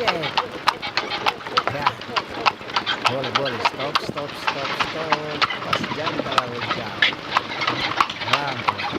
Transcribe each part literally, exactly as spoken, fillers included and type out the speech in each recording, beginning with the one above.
Ya. Boleh, boleh. Stop, stop, stop, stop. Pas jam terlalu jauh. Pelan, pelan.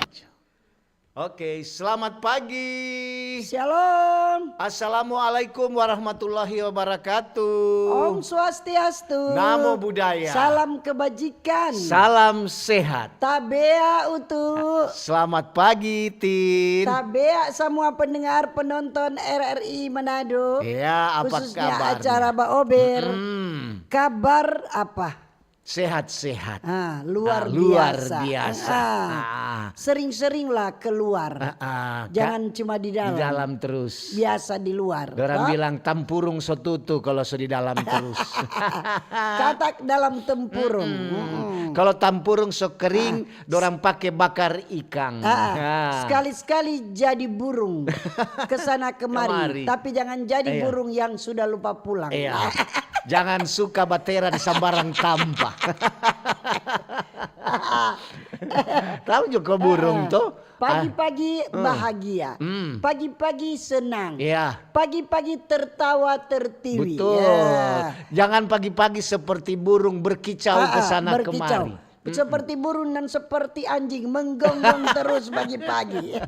Oke, selamat pagi. Shalom. Assalamualaikum warahmatullahi wabarakatuh. Om Swastiastu. Namo Buddhaya. Salam kebajikan. Salam sehat. Tabea Utu. Selamat pagi, Tin. Tabea semua pendengar, penonton R R I Manado. Ya, apa Khususnya kabar? Acara Baober. Mm-mm. Kabar apa? Sehat-sehat. Ah, luar Ah, luar biasa. Biasa. Ah. Ah. Sering-seringlah keluar. Ah, ah. Jangan Ka-, cuma di dalam. Di dalam terus. Biasa di luar. Dorang toh? Bilang tampurung so tutu kalau so di dalam terus. Katak dalam tempurung. Mm-mm. Mm-mm. Kalau tampurung so kering, ah, dorang pake bakar ikang. Ah, ah. Ah. Sekali-sekali jadi burung ke sana kemari, kemari. Tapi jangan jadi iya. Burung yang sudah lupa pulang. Iya. Jangan suka batera di sambarang tampa. Tahu juga burung ah, tuh? Pagi-pagi ah, hmm, bahagia. Hmm. Pagi-pagi senang. Iya. Pagi-pagi tertawa tertiwi. Betul. Ya. Jangan pagi-pagi seperti burung berkicau ah, ke sana berkicau. Kemari. Mm-mm. Seperti burung dan seperti anjing menggonggong terus pagi-pagi.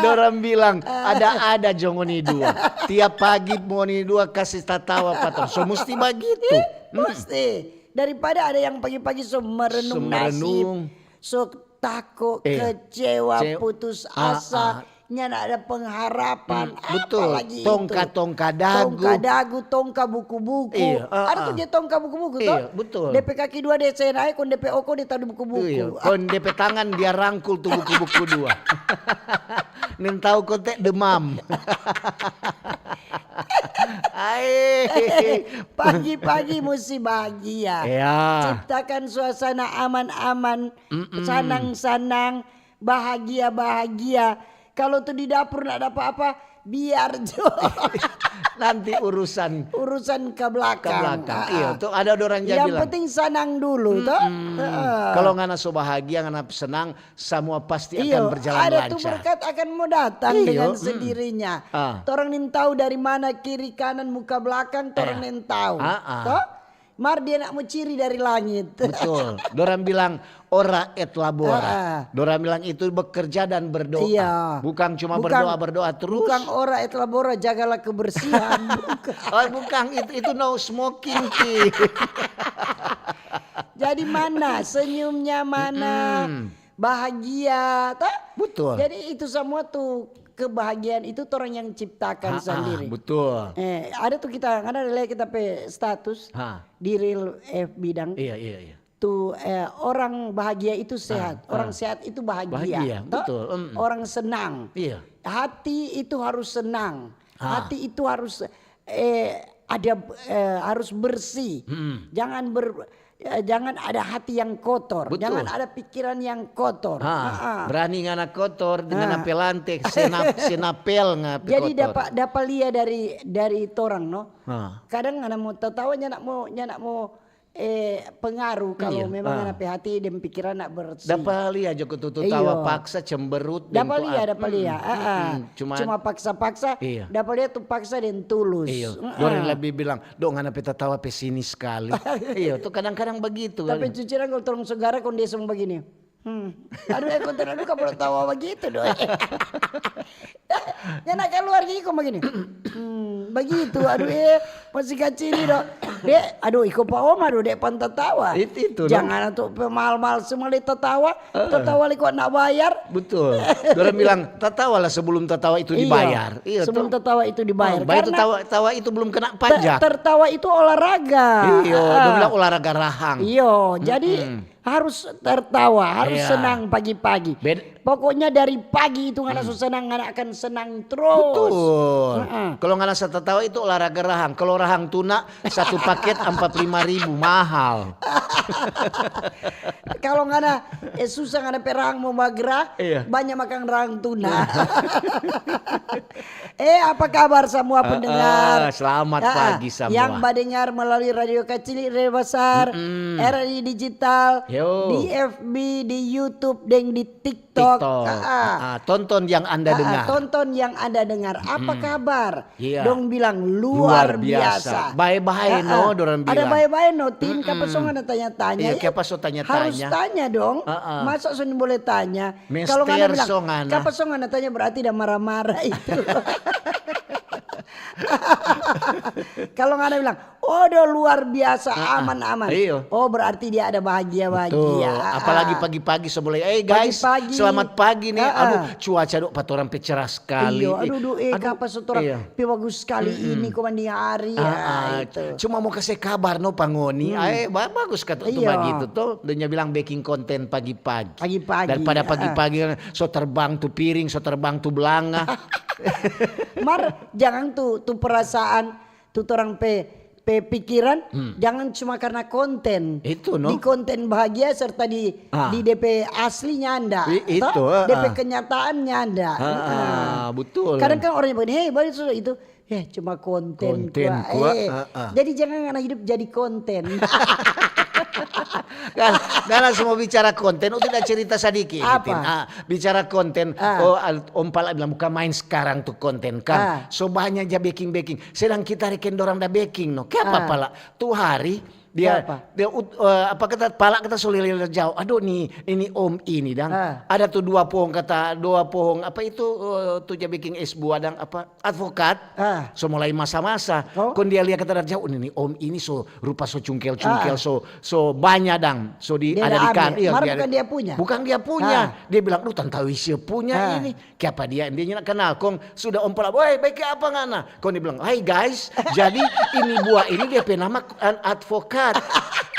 Dorang bilang, ah, ada-ada jo ngoni dua. Tiap pagi ngoni dua kasi tatawa pa tong. So musti bagitu. Ih, mm, musti. Daripada ada yang pagi-pagi so merenung so nasib, merenung. So tako, iya, kecewa, ce-, putus ah, asa, ah. Nyanda ada pengharapan. Hmm, betul. Apalagi itu? Tongka-tongka dagu. Tongka dagu, tongka buku-buku. Iya, ah, ada ah. Tu dia tongka buku-buku, iya, toh? Betul. Depe kaki dua dia se nae, kong depe oko dia tadu buku-buku. Iya, kong depe tangan dia rangkul tu buku-buku dua. Neng tau kote demam. Ae. Pagi-pagi musti bahagia. Iya. Ciptakan suasana aman-aman, mm-mm, sanang-sanang, bahagia-bahagia. Kalau tu di dapur ndak ada apa-apa, biar jo. Nanti urusan urusan ke belakang. Ke belakang. Ah, iya, ah. Tu ada orang jadi yang bilang, penting sanang dulu, toh? Mm-mm. Heeh. Kalau ngana so bahagia, ngana senang, semua pasti akan berjalan lancar. Iyo, ada tu berkat akan mau datang, iyo, dengan mm, sendirinya. Ah. Torang nintau dari mana, kiri, kanan, muka, belakang, torang eh, nintau. Ah, ah. Toh? Mar dia nak mo ciri dari langit. Betul. Dorang bilang, "Ora et labora." Ah, ah. Dorang bilang itu bekerja dan berdoa. Iya. Bukan cuma berdoa-berdoa terus. Bukan ora et labora, jagalah kebersihan. Bukan. Oh, bukan. Itu, itu no smoking, Ki. Jadi mana senyumnya, mana mm-mm, bahagia, toh? Betul. Jadi itu semua tu kebahagiaan itu torang yang ciptakan sandiri. Ha, ah, betul. Eh, ada tu kita, ngana ada lia kita pe status di reel F B dang. Iya, iya, iya. Tu, eh, orang bahagia itu sehat, ah, orang sehat itu bahagia, toh? Bahagia, betul, mm. Orang senang. Iya. Hati itu harus senang. Ah. Hati itu harus, eh, ada, eh, harus bersih. Mm. Jangan ber-, eh, jangan ada hati yang kotor. Betul. Jangan ada pikiran yang kotor. Ha, ha. Berani ngana kotor dengan ha, ape lante, senap-, senapel ngana pe kotor. Jadi dapa, dapa lia dari, dari torang, no? Ha. Kadang ngana mo tatawa, nyanda mo, nyanda mo, eh, pengaruh kalau iya, memang ha, ngana pe hati deng pikiran nak bersih. Dapa lia jo ko tu tatawa paksa, cemberut, deng dapa lia, dapa lia. Mm, mm, ah, ah. Mm, cuman cuma paksa-paksa, iya, dapa lia tu paksa deng tulus. Iya. Mm, ah. Dorang lebih bilang, "Dong, ngana pe tatawa pesimis skali." Iya, tu kadang-kadang bagitu. Tapi cuciran kalau torang so gara, kong dia so bagini. Hmm. Aduh, eh, kong torang duka baru tawa bagitu, doi. Nyanda kaluar gigi kong bagini. Hmm, bagitu, aduh, eh, masih kacili, do. Dek, aduh, iko pa oma, do, dek, pan tatawa. Itu, itu, no. Jangan tu pe mal-mal semua le tatawa. Heeh. Tatawa le kok nak bayar. Betul. Dorang bilang, "Tatawalah sebelum tatawa itu dibayar." Iya, sebelum tatawa itu dibayar. Karena tawa, tawa itu belum kena pajak. Tertawa itu olahraga. Iyo, dong bilang olahraga rahang. Iyo, jadi harus tertawa, harus senang pagi-pagi. Pokoknya dari pagi itu ngana so senang, ngana akan senang terus. Betul. Heeh. Kalau ngana so tatawa itu olahraga rahang. Kalau rahang tuna, satu paket ampat puluh lima ribu, mahal. Kalau ngana, eh, susah ngana pe rahang mo bagra, iya, banyak makan rahang tuna. Eh, apa kabar semua pendengar? Ah, selamat pagi semua. Yang badengar melalui Radio Kacili, Radio Basar, R R I Digital, Yo. Di F B, di YouTube, deng di TikTok. TikTok. Ah, ah. Ah, tonton yang Anda Ah, dengar. Tonton yang Anda dengar. Apa kabar? Iya. Dong bilang luar biasa. Bae-bae no, Ah, ah. Dorang Ada bilang. Bae-bae no, Tin. Kapa so ngana tanya-tanya? Iya, Eh, kapa so tanya-tanya? Harus tanya dong. Ah, ah. Masa so boleh tanya? Mester Kalau ngana bilang, so ngana. Kapa so ngana tanya, berarti ada marah-marah itu. Kalau ngana bilang, "Oh, do luar biasa, aman-aman." Iyo. Oh, berarti dia ada bahagia-bahagia. Tuh, Ah, apalagi ah. Pagi-pagi so boleh, "Eh guys, Pagi-pagi. Selamat pagi nih." Ah, ah. Aduh, cuaca dok patorang pe cerah sekali. Iyo, aduh, duh, eh, kapa so torang pi bagus sekali ini ko mandiari. Ah, ah. Itu. Cuma mau kasih kabar no pa ngoni. Ah, eh, ba- bagus kata tu Iyo. Bagitu to. Dia bilang baking konten pagi-pagi. Pagi-pagi, Daripada ah. Pagi-pagi so terbang tu piring, so terbang tu belanga. Mar, jangan tu tu perasaan, tu torang pe pe pikiran, jangan cuma karena konten. Itu, no. Di konten bahagia serta di Ah. di D P asli nyanda. I- itu, Toh? ah, D P ah. kenyataannya ada. Ah, ah, betul. Kadang kan orang yang begini, "Hei, baru itu, ya cuma konten, Konten kwa, kwa, eh." ah, ah. Jadi jangan ngana hidup jadi konten. Kan, nah, langsung mau bicara konten, oh, kita cerita sedikit. Apa? Tin. Ah, bicara konten, Ah. oh, al- Om Pala bilang bukan main sekarang tu konten kan. Ah. So banyak ja beking-beking. Sedang kita reken dorang da beking no. Kiapa Ah. Pala? Tu hari dia Kiapa? dia ut- eh, apa kata Pala kata so lia-lia jauh. Aduh ni ini Om ini dang. Ah. Ada tu dua pohong kata dua pohong apa itu eh, tu ja beking es buah dang apa advokat. Ah. So mulai masa-masa. Oh. Kon dia lia kata dari jauh ini Om ini so rupa so cungkel-cungkel Ah. so so banyak dang. So di Dia ada ada di kan ambil. iya Mar dia bukan ada- dia punya. Bukan dia punya. Ah. Dia bilang, "Duh, Tanta Wisya punya Ah. ini. Kiapa dia?" Dia nyanda kenal. Kong sudah Om Pala, "Woi, baik apa ngana?" Kong dia bilang, "Hai guys, jadi ini buah ini dia pe nama an- advokat."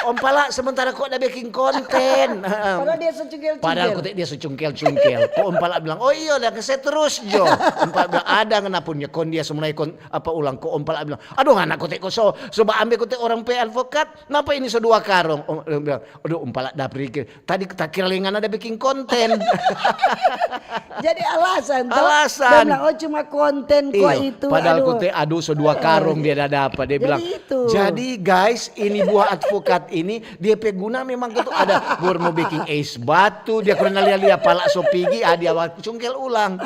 Om Pala sementara kok ada bikin konten. Padahal dia secungkel-cungkel. Padahal kote dia secungkel-cungkel. Kok Om Pala bilang, "Oh iya, udah saya terus jo." Om Pala bilang, "Ada ngana punya." Kong dia semuanya kon apa ulang. Kok Om Pala bilang, "Aduh, anak kote kok so, so ba ambe kote orang pe advokat. Napa ini so dua karong?" Om, dia bilang, "Aduh, Om Pala dapri ke. Tadi kita kira lengan ada bikin konten." Jadi alasan toh. Alasan. Dia bilang, "Oh, cuma konten kok Iya, itu." padahal Aduh. Kote aduh so dua karong dia ada dapat. Dia Jadi bilang, itu. "Jadi guys, ini buah advokat ini dia pe guna memang kote ada bor mau bikin es batu, dia pernah lia-lia pala so pigi, ah dia cungkel ulang.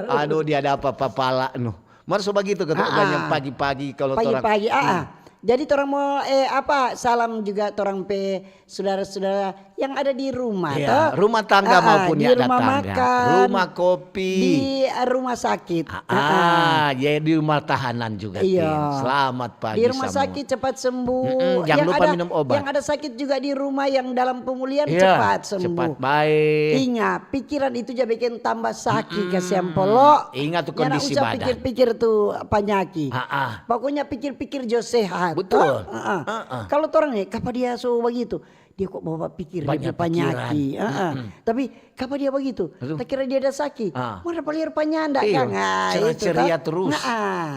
Aduh, dia ada apa-apa pala no." Mar so bagitu kote Ah, ah. Banyak pagi-pagi kalau torang. Pagi-pagi, ah, ah. Hmm. Jadi torang mau eh apa salam juga torang pe sudara-sudara yang ada di rumah Iya, toh. Rumah tangga Ah, ah, maupun di ya rumah datang, ya. Makan, Rumah kopi. Di eh, rumah sakit. Ah, ya di rumah tahanan juga. Iya. Tin. Selamat pagi Di rumah semua. Sakit cepat sembuh. Mm-mm, jangan Yang lupa ada, minum obat. Yang ada sakit juga di rumah yang dalam pemulihan Iya, cepat sembuh. Cepat baik. Ingat, pikiran itu ja bikin tambah sakit kasihan polo. Ingat tu Nyanda kondisi usah badan. Pikir-pikir tu panyaki. Ah, ah. Pokoknya pikir-pikir jo sehat. Betul. Toh? Ah, ah. Ah, ah. Kalau torang nih, kapa dia so bagitu? Dia kok bawa pikir dia Banyak pe panyaki. pikiran. Ah, ah. Tapi kapa dia bagitu? Aduh. Tak kira dia ada sakit. Ah. Mana paliar panyanda Iya, kan? Ah, itu ceria-ceria toh. terus. Nah, ah.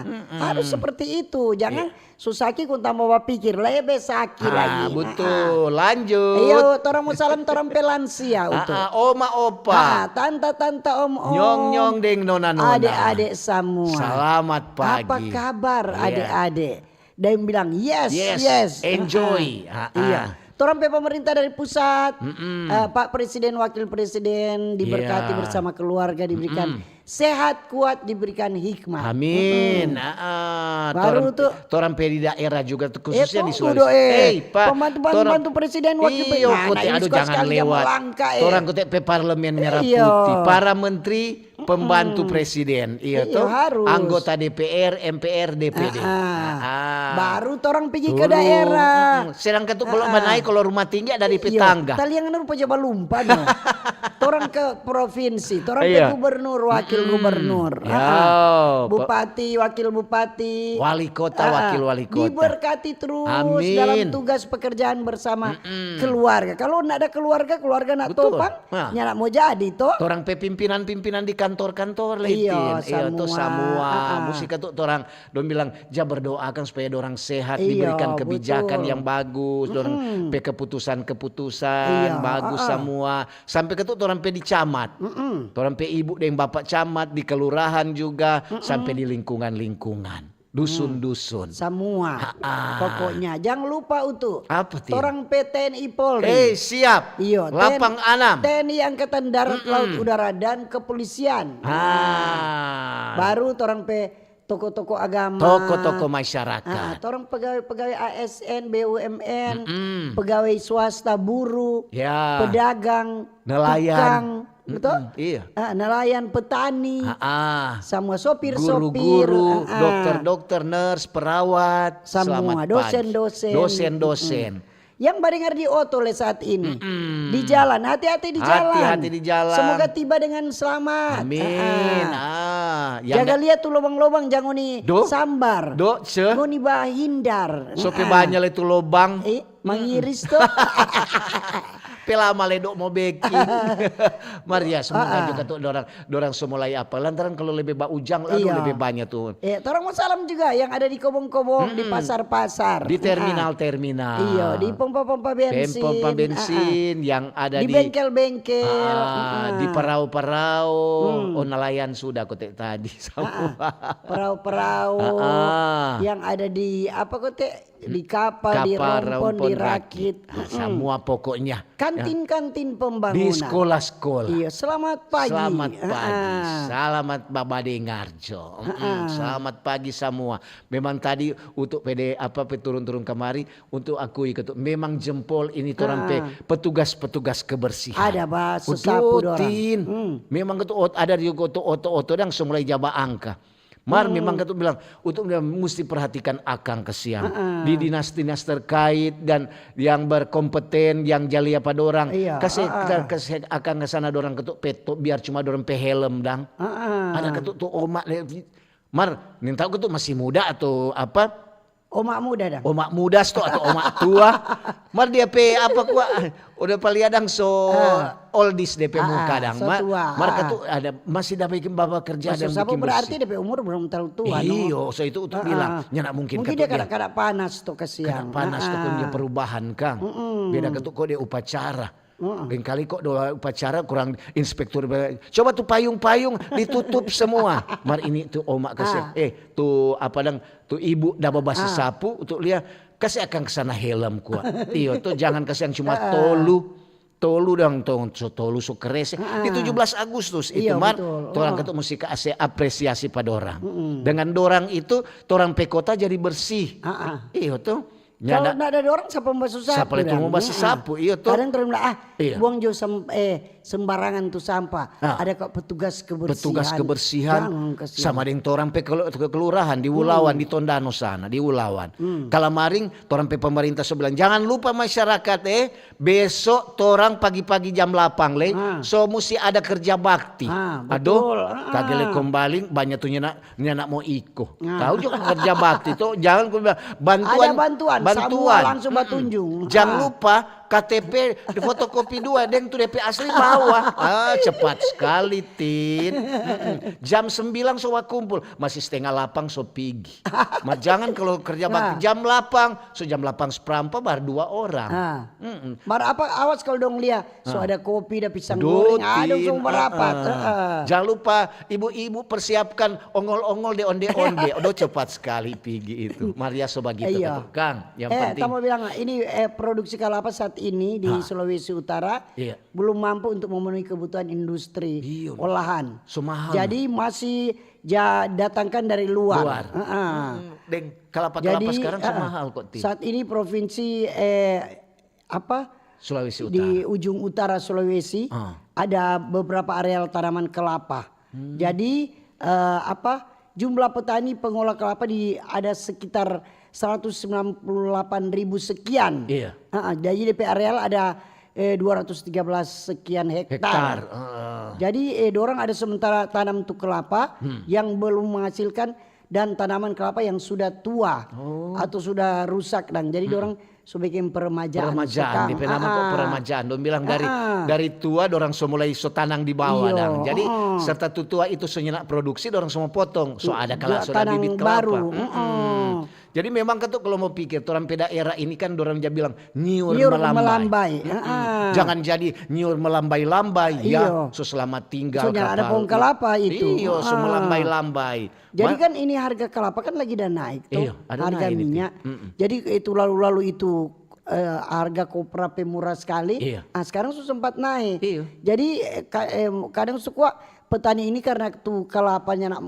Harus seperti itu. Jangan so sakit kong tambah bapikir, lebe sakit Ah, lagi. betul. Ah, ah. Lanjut. Iyo, torang mau salam torang pe lansia Ah, itu. ah, oma opa. Ah, tanta-tanta om-om. Nyong-nyong deng nona-nona. Ade-ade semua. Selamat pagi. Apa kabar Iya. ade-ade? Dia yang bilang yes, Yes, yes. enjoy. Ah, ah. Ah, ah. Iya. Torang pe pemerintah dari pusat, Mm-mm. eh, Pak Presiden, Wakil Presiden diberkati Iya. Bersama keluarga diberikan Mm-mm. sehat kuat, diberikan hikmah. Amin. Ah, ah, Baru torang, tuh. Torang pe di daerah juga tuh, khususnya Eh, di tunggu Sulawesi. do, eh. Hei, Pak, Pembantu-pembantu torang- presiden, wakil Iyo, pre-, nah, kote, nah, aduh, ini jangan sekali dia lewat. mau langkah, eh. Torang kote pe parlemen merah Iyo. Putih, para menteri, pembantu presiden, iya Iyo, toh? Harus. Anggota D P R, M P R, D P D. Ah, ah. Ah. Baru torang pergi ke Dulu, daerah. mm, sedangkan tuh kalau Ah, ah. menaik, kalau rumah tinggi ada di Iyo. Petangga. Taliang anu pa coba lumpa no. Torang ke provinsi, torang Iya. ke gubernur, wakil gubernur. Ya, Ah, ah. Pak. Bupati, wakil bupati. Wali kota, Ah, ah. wakil wali kota. Diberkati terus Amin. dalam tugas pekerjaan bersama keluarga. Kalau ndak ada keluarga, keluarga nak Betul. topang, Nah. nyak mau jadi toh. Torang pe pimpinan-pimpinan di kantor-kantor, Iyo, Letin. Iyo, tuh samua. samua. Ah, ah. Musik itu torang dong bilang, ja berdoakan supaya dorang sehat, Iyo, diberikan kebijakan betul. Yang bagus, dorang pe keputusan-keputusan Iyo, bagus ah, ah. Samua. Sampai ke tu torang pe di camat. Torang pe ibu deng bapak camat, di kelurahan juga, sampai di lingkungan-lingkungan. Dusun-dusun. Samua. Ha-ah. Pokoknya jangan lupa Utu. Apa, Tin? Torang pe T N I Polri. Eh, siap. Iyo, Lapang anam. T N I Angkatan Darat, Laut, Udara, dan Kepolisian. Ah. Baru torang pe toko-toko agama. Toko-toko masyarakat. Ah, torang pegawai-pegawai A S N, B U M N, Mm-mm. Pegawai swasta, buruh, Ya. Pedagang, Nelayan. Tukang, betul? Mm-mm, iya. Ah, nelayan, petani, Ah, ah. Sama sopir-sopir, Guru-guru, ah, ah. Dokter-dokter, nurse, perawat, Samua, selamat pagi. Dosen-dosen. Dosen-dosen. Yang badengar di oto le saat ini. Mm-mm. Di jalan, hati-hati di jalan. Hati-hati di jalan. Semoga tiba dengan selamat. Amin. Ah, ah. Ah, yang Jaga da- lihat tu lobang-lobang, jangan ngoni Do. Sambar. Do, ce. Ngoni bahindar. Sope Ah. Banya le tu lobang. Eh, mangiris to. Pe lama le do mo beking. Mar ya, semoga Ah, ah. juga tu dorang, dorang so mulai apa. Lantaran kalau lebe ba ujang, aduh, Iya. lebe banya tu. Eh, torang mo salam juga yang ada di kobong-kobong, di Mm-mm. pasar-pasar. Di Ah. terminal-terminal. Iyo, di pompa-pompa bensin. Pompa bensin Ah, ah. yang ada Di di bengkel-bengkel. Ah, Ah, ah. Di perau-perau. Hmm. Oh, nelayan sudah kote tadi. Ah, ah. Perau-perau Ah, ah. yang ada di apa kote? Di kapal, di Kapal, rompon, di rompon, rakit. rakit. Ah, semua pokoknya. Kantin-kantin Di pembangunan. Sekolah-sekolah. Iya, selamat pagi. Selamat pagi. Ah, ah. Selamat babadengar jo. Mm-mm. Ah, ah. Selamat pagi semua. Memang tadi untuk P D apa pe turun-turun kamari untuk akui ketu. Memang jempol ini torang pe Ah. petugas-petugas kebersihan. Ada ba Udah, sesapu dorang. Tin. Hmm. Memang ketu ot-, ada juga tu oto-oto dang so mulai jaba angka. Mar Hmm. memang ketu bilang, untuk bilang, musti perhatikan akang kasiang. Heeh. Di dinas-dinas terkait dan yang berkompeten, yang jalia pa dorang. Iya, Kase, heeh. kase akang ke sana dorang ketu peto, biar cuma dorang pe helm dang. Heeh. Ada ketu tu omak le. Mar, nintau ketu masih muda atau apa? Omak muda dang. Omak muda sto atau omak tua. Mar dia pe apa kua? Udah palia dang so Ah. oldies dia pe Ah, muka ah, dang. so Mar, tua, mar ah. Ketu ada masih ada bikin baba kerja Maksud dan sapa bikin berarti bersih. Dia pe umur belum terlalu tua, no? Iyo, so itu untuk Ah, bilang, ah. Nyanda mungkin Mungkin ketu dia bilang. Kada, kada panas to kasiang. Kada panas to Ah, pun dia ah. perubahan kang. Mm-mm. Beda ketu kok dia upacara. Mm-mm. Lain kali kok doa upacara kurang inspektur be-, coba tu payung-payung ditutup semua. Mar ini tu omak kasiang. Ah. Eh, tu apa dang, tu ibu da baba Ah. Sapu untuk lia, kase akang ke sana helm kua. Iyo tu jangan kasiang cuma Ah. tolu. Tolu dang tong, so tolu so kerese. Ah. Di tujuh belas Agustus itu Iya, mar, betul. torang Ah. Ketu musti kase apresiasi pa dorang. Mm-mm. Dengan dorang itu, torang pe kota jadi bersih. Ah, ah. Iyo tu. Kalau Nyanda ndak ada dorang, siapa mau basapu? Siapa lagi Dang? mau basapu? Iyo, to. Kadang torang bilang, ah, Iya. buang jo sam-, eh, sembarangan tu sampah. Ah. Ada kok petugas kebersihan. Petugas kebersihan Jangan kasihan. Sama deng torang pe kelu-, kelurahan di Ulawan, Hmm. di Tondano sana, di Ulawan. Hmm. Kalamaring, torang pe pemerintah so bilang, jangan lupa masyarakat, eh, besok torang pagi-pagi jam lapang le, Ah. so musti ada kerja bakti. Ah, Aduh, betul. Ah. kage le kombaling, banya tu nyanda, nyanda mo iko. Ah. Tahu jo kerja bakti to, jangan ku bilang, bantuan, Ada bantuan, samua langsung Mm-mm. batunjung. Jangan Ah. lupa K T P fotokopi dua, deng tu D P asli bawa. Ah, cepat sekali, Tin. Mm-mm. Jam sembilan so bakumpul, masih setengah lapang so pigi. Ma jangan kalau kerja bakti Ah. jam lapang, so jam lapang seperampa baru dua orang. Ah. Mm-mm. Mar apa, awas kalau dong lia, so Ah. ada kopi, ada pisang Betul, goreng, ah, dong Tin. so merapat. Ah, ah. Heeh. Jangan lupa ibu-ibu persiapkan ongol-ongol de onde-onde. Aduh, cepat sekali pigi itu. Maria so bagitu Iya. ketu, Kang. Yang Eh, penting. Tama bilang, ini, eh, produksi kelapa saat ini di Ah. Sulawesi Utara Iya. belum mampu untuk memenuhi kebutuhan industri Iya. olahan. So mahal. Jadi masih ja-, datangkan dari luar. Luar. Heeh. Mm-mm. Deng kelapa-kelapa Jadi, sekarang so heeh, mahal kok, Tin. Saat ini provinsi, eh, apa? Sulawesi Utara. Di ujung utara Sulawesi Ah. ada beberapa areal tanaman kelapa. Hmm. Jadi, eh, apa, jumlah petani pengolah kelapa di, ada sekitar seratus sembilan puluh delapan ribu sekian. Iya. Heeh, jadi D P areal ada, eh, dua ratus tiga belas sekian hektar. Hektar. Heeh. Jadi, eh, dorang ada sementara tanam tu kelapa Hmm. yang belum menghasilkan dan tanaman kelapa yang sudah tua Oh. atau sudah rusak dang. Jadi dorang so bikin peremajaan. Peremajaan, Sekarang, D P nama kok ah, ah. Peremajaan. Dong bilang dari Ah, ah. Dari tua dorang so mulai so tanang di bawah Iyo, dang. Jadi heeh. Serta tu tua itu so nyanda produksi, dorang so mo potong. So Tu-, ada kala dua so ada tanang bibit kelapa. baru, Mm-mm. heeh. Jadi memang katu kalau mo pikir, torang pe daerah ini kan dorang ja bilang nyiur Nyiur melambai. melambai, Mm-mm. heeh. Jangan jadi nyiur melambai-lambai, Iyo. ya. So selamat tinggal So, nyanda ada kapal. pohon kelapa itu. Iyo, so Ah. melambai-lambai. Jadi Ma- kan ini harga kelapa kan lagi ada naik tuh, Iyo, ada harga naik itu. minyak. Mm-mm. Jadi itu lalu-lalu itu eh, harga kopra pe murah sekali. Iyo. Ah, sekarang su sempat naik. Iyo. Jadi eh, ka- eh, kadang su kwa petani ini karena tu kelapanya na-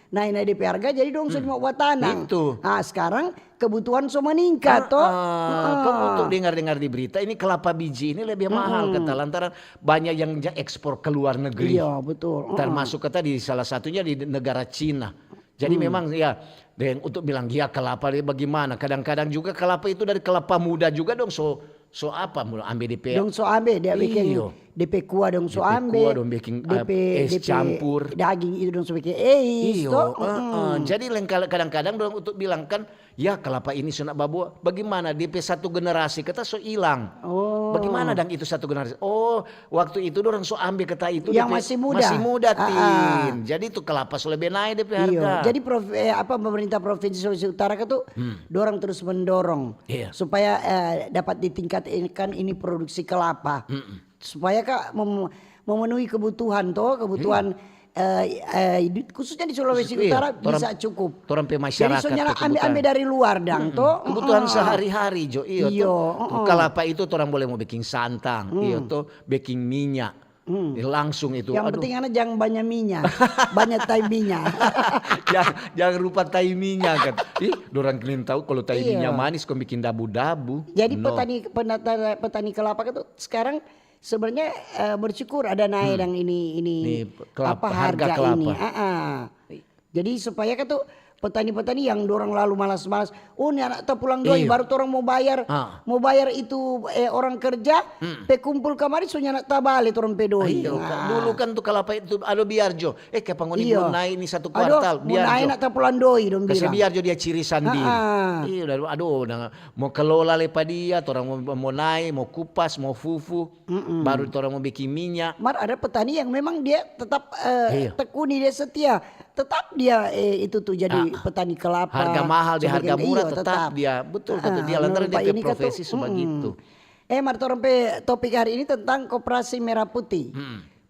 naik-naik depe harga, jadi dong su mau buat tanang. Itu. Ah, sekarang kebutuhan so meningkat toh. Ah, Ah. kong untuk dengar-dengar di berita, ini kelapa biji ini lebih mahal kata, lantaran banyak yang ja ekspor ke luar negeri. Iya, betul. Mm-mm. Termasuk kata di salah satunya di negara Cina. Jadi memang ya, deng, untuk bilang dia kelapa dia bagaimana? Kadang-kadang juga kelapa itu dari kelapa muda juga dong. So, so apa mau ambil depe? Dong so ambe dia bikin Iyo. depe kuah dong so Depe ambe. kuah dong bikin, ah, depe, es depe campur. Daging itu dong so bikin es. Iyo, Toh? eh, eh. Jadi leng-, kadang-kadang dong untuk bilang kan, ya kelapa ini so nak babuah. Bagaimana? Depe satu generasi kata so hilang. Oh. Bagaimana dang itu satu generasi? Oh, waktu itu dorang so ambe kata itu Yang depe masih muda. Masih muda, Ah, ah. Tin. Jadi tu kelapa so lebe naik depe Iyo. harga. Jadi prof, eh, apa pemerintah provinsi Sulawesi Utara itu Hmm. dorang terus mendorong Iya. supaya eh, dapat ditingkatkan ini produksi kelapa. Supaya ka mem- memenuhi kebutuhan toh, kebutuhan eh, eh, di- khususnya di Sulawesi Iya, Utara torang- bisa cukup. torang pe Jadi masyarakat so nyanda pe ambe-ambe kebutuhan. dari luar dang toh. Kebutuhan Mm-mm. sehari-hari jo, iyo Iyo, toh. mm-mm. Kelapa itu torang boleh mo biking santang, iyo toh, biking minyak. Eh, langsung itu. Yang Aduh. Penting aja jangan banyak minyak, banyak tai minyak. jangan, jangan rupa tai minyak kan. Ih, dorang kalian tahu kalau tai Iya. minyak manis kong bikin dabu-dabu. Jadi No. petani penata- petani kelapa itu sekarang sebenarnya eh, bersyukur ada naik yang ini ini Ini kelapa, apa harga harga, kelapa. Ini. Ah, ah. Jadi supaya kan tuh petani-petani yang dorang lalu malas-malas, oh ni anak ta pulang doi, Iyo. Baru torang mau bayar, Ah. mau bayar itu eh, orang kerja, pe kumpul kamari so nyanda ta bale torang pe doi. Iyo, Ah. dulu kan tu kelapa itu, aduh biar jo. Eh, kapan ngoni Iyo. belum naik ini satu Aduh, kuartal, mau biar naik jo. Nak ta pulang doi dong Kasih bilang. Biar jo dia ciri sandiri. Ah, ah. Iya, udah, aduh, udah mau kelola le pa dia, torang mau, mau naik, mau kupas, mau fufu, baru torang mau bikin minyak. Mar ada petani yang memang dia tetap eh, Iya. tekuni, dia setia, tetap dia eh, itu tuh jadi Ah, ah. Petani kelapa. Harga mahal, di harga Sebagainya. Murah, Iyo, tetap dia. Betul, kata Ah, dia, lantaran lupa dia pe ini kata, profesi mm-mm. Sebegitu. Eh, mar torang pe topik hari ini tentang koperasi merah putih.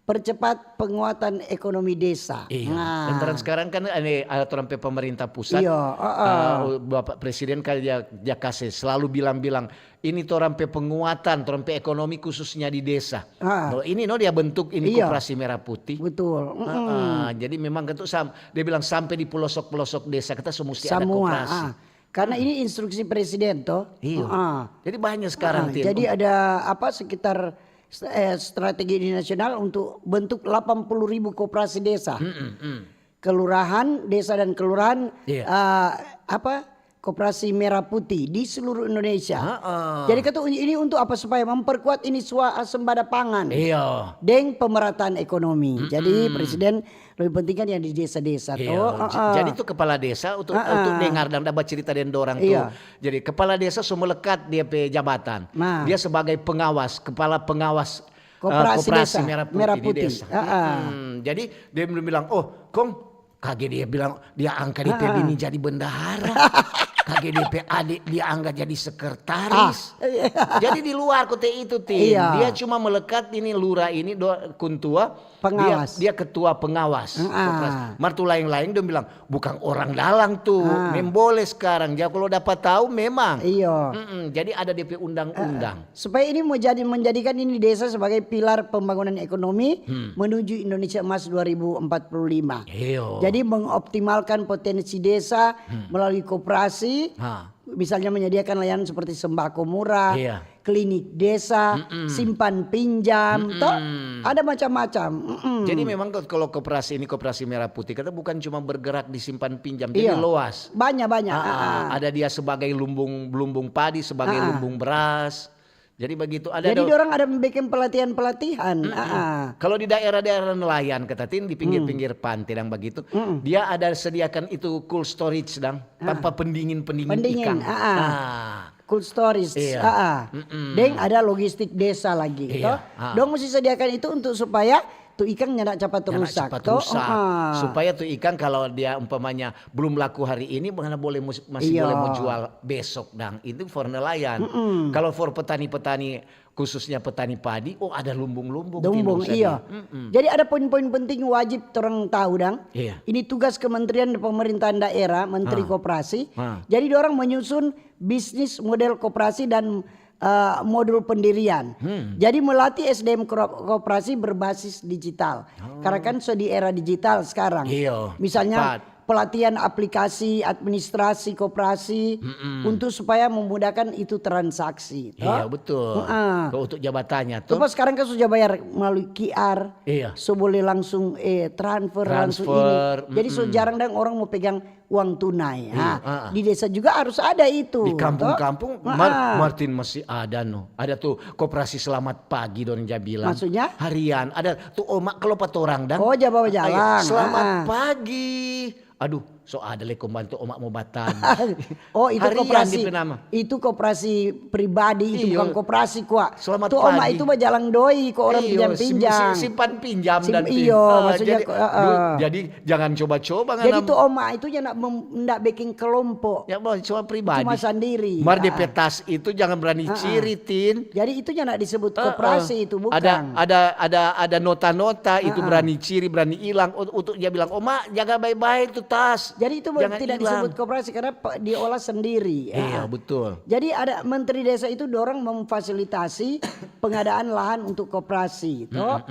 Percepat penguatan ekonomi desa. Iya. Nah. Lantaran sekarang kan ini ada torang pe pemerintah pusat. Iya, heeh. Eh, Bapak Presiden kan dia, dia kasih selalu bilang-bilang ini torang pe penguatan, torang pe ekonomi khususnya di desa. Ah. No, ini no dia bentuk ini Iya. Koperasi Merah Putih. Betul. Mm-mm. Heeh, jadi memang itu sam, dia bilang sampai di pelosok-pelosok desa kita semua mesti ada Semua. koperasi. Ah. Karena ini instruksi presiden toh. Iya. Ah. Jadi banyak sekarang Ah, Tin. jadi ada apa sekitar eh, strategi nasional untuk bentuk delapan puluh ribu koperasi desa. Mm-mm, mm. Kelurahan, desa dan kelurahan Iya. eh, apa? Koperasi merah putih di seluruh Indonesia. Heeh. Jadi kata ini untuk apa? Supaya memperkuat ini swa- sembada pangan. Iya. Deng pemerataan ekonomi. Jadi presiden lebih penting kan yang di desa-desa Iya, toh. j- Heeh. jadi itu kepala desa untuk Heeh. untuk dengar dan dapat cerita dan dorang tuh. Iya. Jadi kepala desa so melekat dia pe jabatan. Nah. Dia sebagai pengawas, kepala pengawas eh, Koperasi koperasi desa, merah putih merah di putih. desa. Heeh. Hmm, jadi dia belum bilang, "Oh, kong," kage dia bilang dia angka dia pe bini jadi bendahara. Kage dia pe adik dia angka jadi sekretaris. Ah, iya. Jadi di luar kote itu Tin. Iya. Dia cuma melekat ini lurah ini do, kuntua. Pengawas. Dia, dia ketua pengawas. Heeh. Koperasi. Mar tu laeng-laeng dong bilang bukan orang dalang tu. Ah. Memboleh sekarang. Ya kalau dapat tahu memang. Iya. Mm-mm, jadi ada dia pe undang-undang. Supaya ini mau jadi menjadikan ini desa sebagai pilar pembangunan ekonomi menuju Indonesia Emas dua ribu empat puluh lima. Iyo. Jadi mengoptimalkan potensi desa melalui koperasi, Ha. misalnya menyediakan layanan seperti sembako murah, Iya. klinik desa, simpan pinjam, toh ada macam-macam. Mm-mm. Jadi memang ke- kalau koperasi ini koperasi merah putih kita bukan cuma bergerak di simpan pinjam, jadi Iya. luas. Banyak-banyak. Ah, Ah, ah. Ada dia sebagai lumbung lumbung padi, sebagai Ah, ah. lumbung beras. Jadi begitu ada Jadi do- orang ada bikin pelatihan-pelatihan. Ah, ah. Kalau di daerah-daerah nelayan kata Tin di pinggir-pinggir pantai dan begitu, dia ada sediakan itu cold storage dang, tanpa pendingin-pendingin Pendingin, ikan. Ah, ah. Nah, Cold storage. Iya. Ah, ah. Deng ada logistik desa lagi, Iya, toh. Ah. Dong mesti sediakan itu untuk supaya tu ikang nyanda capat Nyanda rusak cepat to. rusak. Ah. Supaya tu ikang kalau dia umpamanya belum laku hari ini, mana boleh mus- masih Iya. boleh mau jual besok dang. Itu for nelayan. Kalau for petani-petani, khususnya petani padi, oh ada lumbung-lumbung. Lumbung, Tinus tadi. Iya. Jadi ada poin-poin penting wajib orang tahu dang. Iya. Ini tugas kementerian dan pemerintahan daerah, menteri Ah. koperasi. Ah. Jadi orang menyusun bisnis model koperasi dan eh, modul pendirian. Hmm. Jadi melatih S D M kro- koperasi berbasis digital. Karena kan so di era digital sekarang. Iya, Misalnya cepat. pelatihan aplikasi administrasi koperasi untuk supaya memudahkan itu transaksi. Iya Toh? betul. Heeh. Kalau untuk jabatannya Tuh tuh. Pas sekarang kan sudah bayar melalui Q R. Iya. So boleh langsung eh transfer, langsung Transfer, ini. Jadi so jarang dang orang mau pegang uang tunai. Ha, ah. Di desa juga harus ada itu. Di kampung-kampung Toh? Mar- Ah. Martin masih ada no. Ada tuh koperasi Selamat Pagi dong ja bilang. Maksudnya? Harian. Ada tuh omak kalau patorang dang. Oh, ja bawa Ayo, jalang. Selamat Ah, ah. Pagi. Aduh, so ada le kombantu omak mau batagi. Oh, itu Harian koperasi. Depe nama. Itu koperasi pribadi, itu Iyo. bukan koperasi kwa. Selamat Tu omak pagi. itu bajalang doi ke orang Iyo, pinjam-pinjam. sim- simpan pinjam Sim- dan pin- iyo, Ah, maksudnya jadi, ko- ah, duh, ah. Jadi jangan coba-coba Jadi ngana- tu omak itu ndak mem- ndak bikin kelompok. Ya, bah, cuma pribadi. Cuma sandiri. Mar Ah, depe tas itu jangan berani ciri, Tin. Jadi itu ndak disebut Ah, ah. koperasi itu bukan. Ada ada ada ada nota-nota itu Ah, ah. Berani ciri, berani hilang. Ut- Untuk dia bilang, "Oma, jaga baik-baik tu tas. Jadi itu Jangan tidak hilang." Disebut koperasi karena pe- diolah sendiri. Iya, Ah. betul. Jadi ada menteri desa itu dorang memfasilitasi pengadaan lahan untuk koperasi, toh.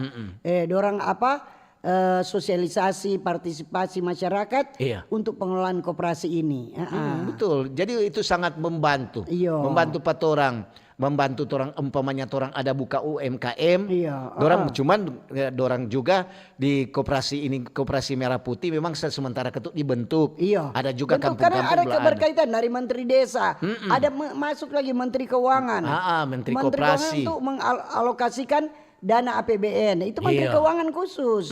Eh, dorang apa? Eh, sosialisasi, partisipasi masyarakat Iya. Untuk pengelolaan koperasi ini. Ah, ah. Hmm, betul. Jadi itu sangat membantu. Iyo. Membantu patorang, membantu torang umpamanya torang ada buka U M K M. Iya, Dorang ah. Cuman eh, dorang juga di koperasi ini, koperasi merah putih memang se- sementara ketuk dibentuk. Iya. Ada juga Bentuk karena kampung-kampung ada belum ada. Keberkaitan dari menteri desa. Ada me- masuk lagi menteri keuangan. Ah, ah, menteri Menteri koperasi. Keuangan untuk mengalokasikan dana A P B N. Itu menteri Iya. Keuangan khusus.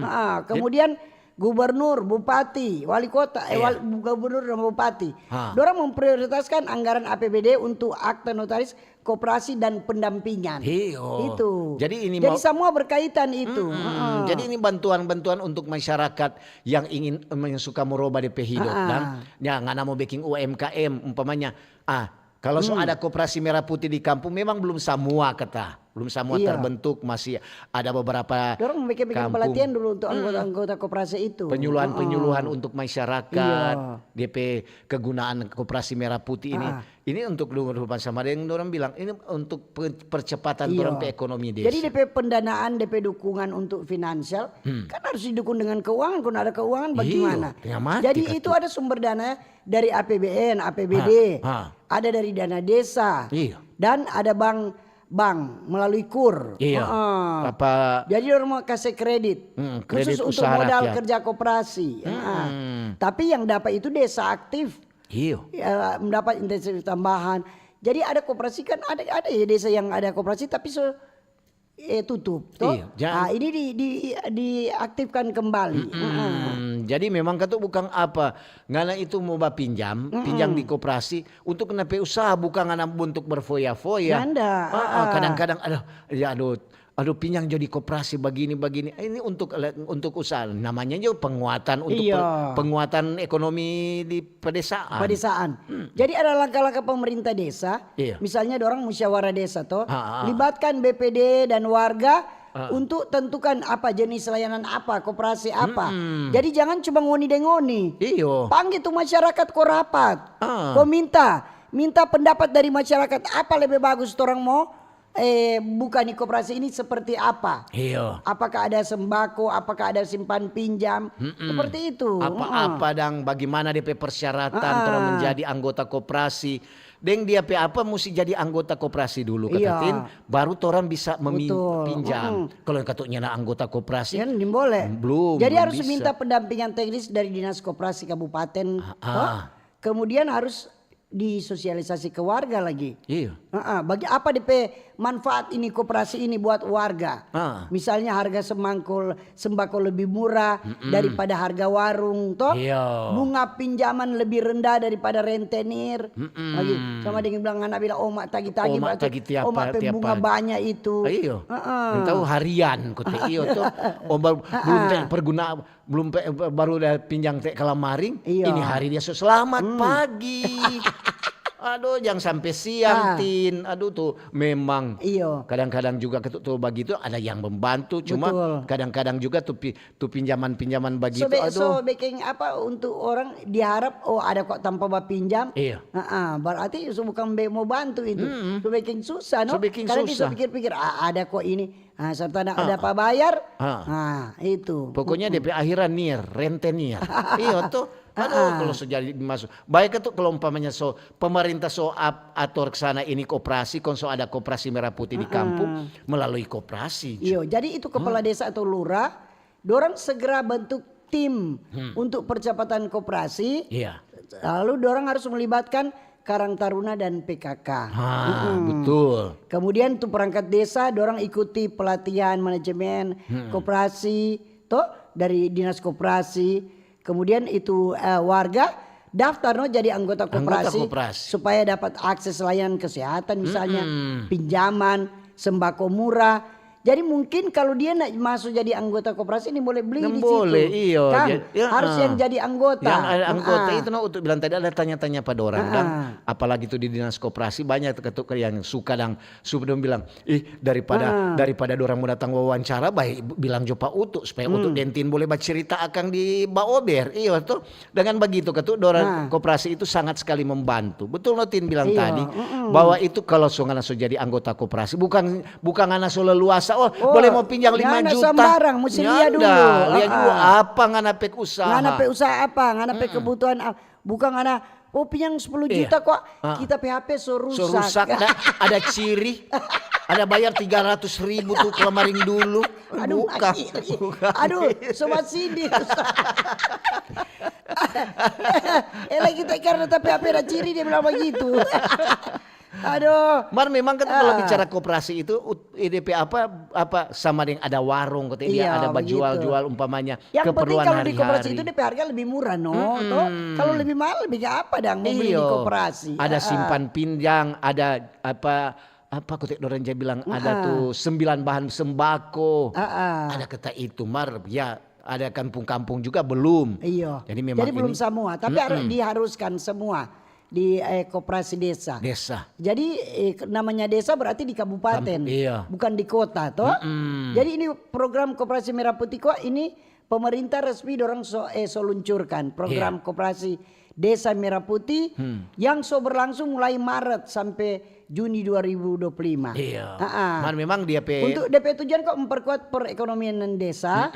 Ah, kemudian gubernur, bupati, wali kota, eh, Iya. wali, gubernur dan bupati. Ha. Dorang memprioritaskan anggaran A P B D untuk akte notaris, koperasi dan pendampingan. Iyo. Itu. Jadi ini Jadi mau- semua berkaitan itu. Mm-mm. Heeh. Jadi ini bantuan-bantuan untuk masyarakat yang ingin yang suka merubah depe hidup Ah. Dan ya ngana mau bikin U M K M umpamanya. Ah, kalau so ada koperasi merah putih di kampung memang belum semua kata. Belum semua Iya. Terbentuk, masih ada beberapa Dorang bikin, bikin kampung. Pelatihan dulu untuk anggota-anggota koperasi itu. Penyuluhan-penyuluhan Heeh. Untuk masyarakat, Iya. D P kegunaan koperasi merah putih ini. Ah. Ini untuk lu rumah sama deng dorang bilang ini untuk pe- percepatan Iya. Dorang pe ekonomi desa. Jadi D P pendanaan, D P dukungan untuk finansial Hmm. Kan harus didukung dengan keuangan. Kalau ada keuangan Iya, bagaimana? tengah mati Jadi kan itu tuh. Ada sumber dana dari A P B N, A P B D, Ha, ha. Ada dari dana desa, Iya. Dan ada bank bank melalui kur. Iya. Heeh. Apa- Jadi orang mau kasih kredit Hmm, khusus kredit untuk usaha modal rakyat. Kerja koperasi. Hmm. Heeh. Tapi yang dapat itu desa aktif. Iyo. Ya, mendapat intensitas tambahan. Jadi ada koperasi kan ada ada ya desa yang ada koperasi tapi so eh, tutup, toh? Iya, jangan- Ah, ini di, di, diaktifkan kembali. Heeh. Hmm, jadi memang katu bukan apa ngana itu mau bapinjam, pinjam di koperasi untuk ngana pe usaha bukan ngana bentuk berfoya-foya. Nyanda, Ah, ah, ah. Kadang-kadang aduh ya aduh aduh pinjam jadi koperasi begini begini. Ini untuk untuk usaha namanya juga penguatan untuk Iya. per- penguatan ekonomi di pedesaan. Pedesaan. Jadi ada langkah-langkah pemerintah desa, Iya. Misalnya dorang musyawarah desa toh, Ah, ah. Libatkan B P D dan warga Ah. Untuk tentukan apa jenis layanan apa, koperasi apa. Jadi jangan cuma ngoni deng ngoni. Iyo. Panggil tu masyarakat ko rapat. Ah. Ko minta, minta pendapat dari masyarakat apa lebih bagus torang mo eh, buka ni koperasi ini seperti apa? Iyo. Apakah ada sembako, apakah ada simpan pinjam? Seperti itu. Apa-apa dang bagaimana depe persyaratan Ah. Torang menjadi anggota koperasi. Deng dia pe apa musti jadi anggota koperasi dulu kata Iya. Tin, baru torang bisa memin- Betul. pinjam. Mm-mm. Kalau yang katanya anggota koperasi, Kan boleh. Belum, Jadi belum harus bisa. Minta pendampingan teknis dari dinas koperasi kabupaten. Ah. Toh? Kemudian harus disosialisasi ke warga lagi. Iya. Heeh, bagi apa D P manfaat ini koperasi ini buat warga. Ah. Misalnya harga semangkol, sembako lebih murah daripada harga warung, toh. Iya. Bunga pinjaman lebih rendah daripada rentenir. Lagi sama dengan bilang, anak bilang, "Oh, mak tagi-tagi, Oh, mak berarti tagi tiap oh, mak pa-, pe tiap bunga pa-, banyak itu." Iyo. Heeh. Tahu harian kote iyo tuh. Oh, baru, belum te perguna, belum pe-, baru dia pinjang te kalamaring. Iyo. Ini hari dia so selamat pagi. Aduh, jangan sampai siang, Tin. Aduh, tuh memang. Iyo. Kadang-kadang juga ketu-, tuh begitu ada yang membantu, cuma Betul. Kadang-kadang juga tuh pi-, tuh pinjaman-pinjaman begitu. So, be- Aduh. So bikin apa untuk orang diharap, oh, ada kok tanpa bapinjam. Iya. Heeh, berarti so bukan be-, mau bantu itu. So bikin susah, no? So bikin Karena dia susah. So pikir-pikir, ah, ada kok ini. Ah, serta ada, ada apa bayar. Ah. Ah, itu. Pokoknya D P akhiran nir, rentenir. Iyo tuh. Aduh, kalau so jadi masuk. Baik itu kalau umpamanya so pemerintah so ap-, atur ke sana ini koperasi, kon so ada koperasi merah putih di kampung melalui koperasi. Iyo, jadi itu kepala desa atau lurah, dorang segera bentuk tim untuk percepatan koperasi. Iya. Lalu dorang harus melibatkan Karang Taruna dan P K K. Ah, betul. Kemudian tu perangkat desa, dorang ikuti pelatihan manajemen koperasi, toh, dari dinas koperasi. Kemudian itu eh, warga daftar, no, jadi anggota koperasi, Koperasi. Supaya dapat akses layanan kesehatan, misalnya pinjaman, sembako murah. Jadi mungkin kalau dia nak masuk jadi anggota koperasi ini boleh beli Yang di boleh, situ. Iyo. Kan? Jadi, ya, Harus ah. Yang jadi anggota. Yang ada anggota Ah. Itu, no, untuk bilang tadi ada tanya-tanya pada orang dan apalagi itu di dinas koperasi banyak tuh ketuk yang suka dang suka dong bilang, ih, daripada daripada dorang mau datang wawancara, baik bilang jo pa Utu supaya Utu deng Tin boleh bacerita akang di baober. Iyo tuh. Dengan begitu ketuk dorang koperasi itu sangat sekali membantu. Betul no Tin bilang Iyo, tadi bahwa itu kalau so ngana so jadi anggota koperasi bukan bukan ngana so leluasa, oh, boleh mau pinjang lima Nyanda juta. Sembarang, mesti lia dulu. Nyanda, lia Ah, dulu ah. Apa ngana pe usaha. Ngana pe usaha apa? Ngana pe kebutuhan apa? Bukan ngana, oh, pinjang sepuluh juta kok. Kita pe H P so rusak. So rusak, ada, ada ciri, ada bayar tiga ratus ribu tuh kemarin dulu. Aduh, Bukan. Ciri. Aduh, sobat Cindy. Eh, lagi kita karena tapi H P ada ciri dia bilang begitu. Aduh. Mar memang kan kalau bicara koperasi itu ut- D P apa apa sama dengan ada warung katanya dia Iya, ada begitu. Jual-jual umpamanya Yang penting keperluan kalau di koperasi hari-hari. Itu D P harga lebih murah, no? Toh? Kalau lebih mahal, lebih apa dong mau beli di Iyo. Koperasi? Ada Ah, ah. Simpan pinjang, ada apa apa kote dorang ja bilang ada tuh sembilan bahan sembako. Ah, ah. Ada kata itu mar ya ada kampung-kampung juga belum. Iyo. Jadi memang Jadi belum ini- semua, tapi harus diharuskan semua di eh, koperasi desa. Desa. Jadi eh, namanya desa berarti di kabupaten, Kamp- iya. Bukan di kota, toh. Jadi ini program Koperasi Merah Putih kok ini pemerintah resmi dorang so, eh, so luncurkan program Iya. Koperasi Desa Merah Putih yang so berlangsung mulai Maret sampai Juni dua ribu dua puluh lima. Iya. Ah, ah. Mar memang dia pe Untuk D P tujuan kok memperkuat perekonomian desa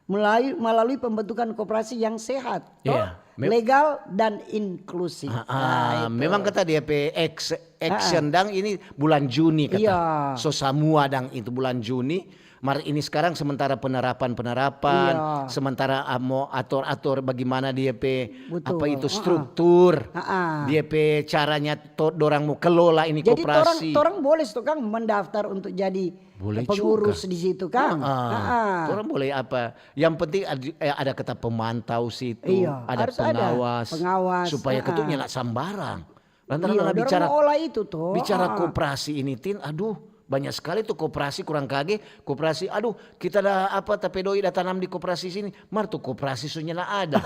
melalui, melalui pembentukan koperasi yang sehat, toh, Iya. Me- legal dan inklusif. Ah, Nah, itu. Memang kata dia pe ex- action dang ini bulan Juni kata. Iya. So samua dang itu bulan Juni. Mar ini sekarang sementara penerapan-penerapan, Iya. sementara ah, mau atur-atur bagaimana dia pe Betul. apa itu Ah, ah. struktur, Ah, ah. dia pe caranya to, dorang mau kelola ini Jadi torang, koperasi. Torang boleh tuh Kang mendaftar untuk jadi Boleh pengurus juga. Di situ Kang. Ah, ah. Ah, ah. Torang boleh apa? Yang penting ada, eh, ada kata pemantau situ, Iya, ada harus ada pengawas, pengawas, supaya ah, ketuknya ah. Nak sambarang. Lantaran Iya, nak dorang bicara mau olah itu tuh. bicara Ah, ah. Koperasi ini Tin, aduh banyak sekali tuh koperasi kurang kage, koperasi aduh kita ada apa tapi doi ada tanam di koperasi sini, mar tuh koperasi sunya ada.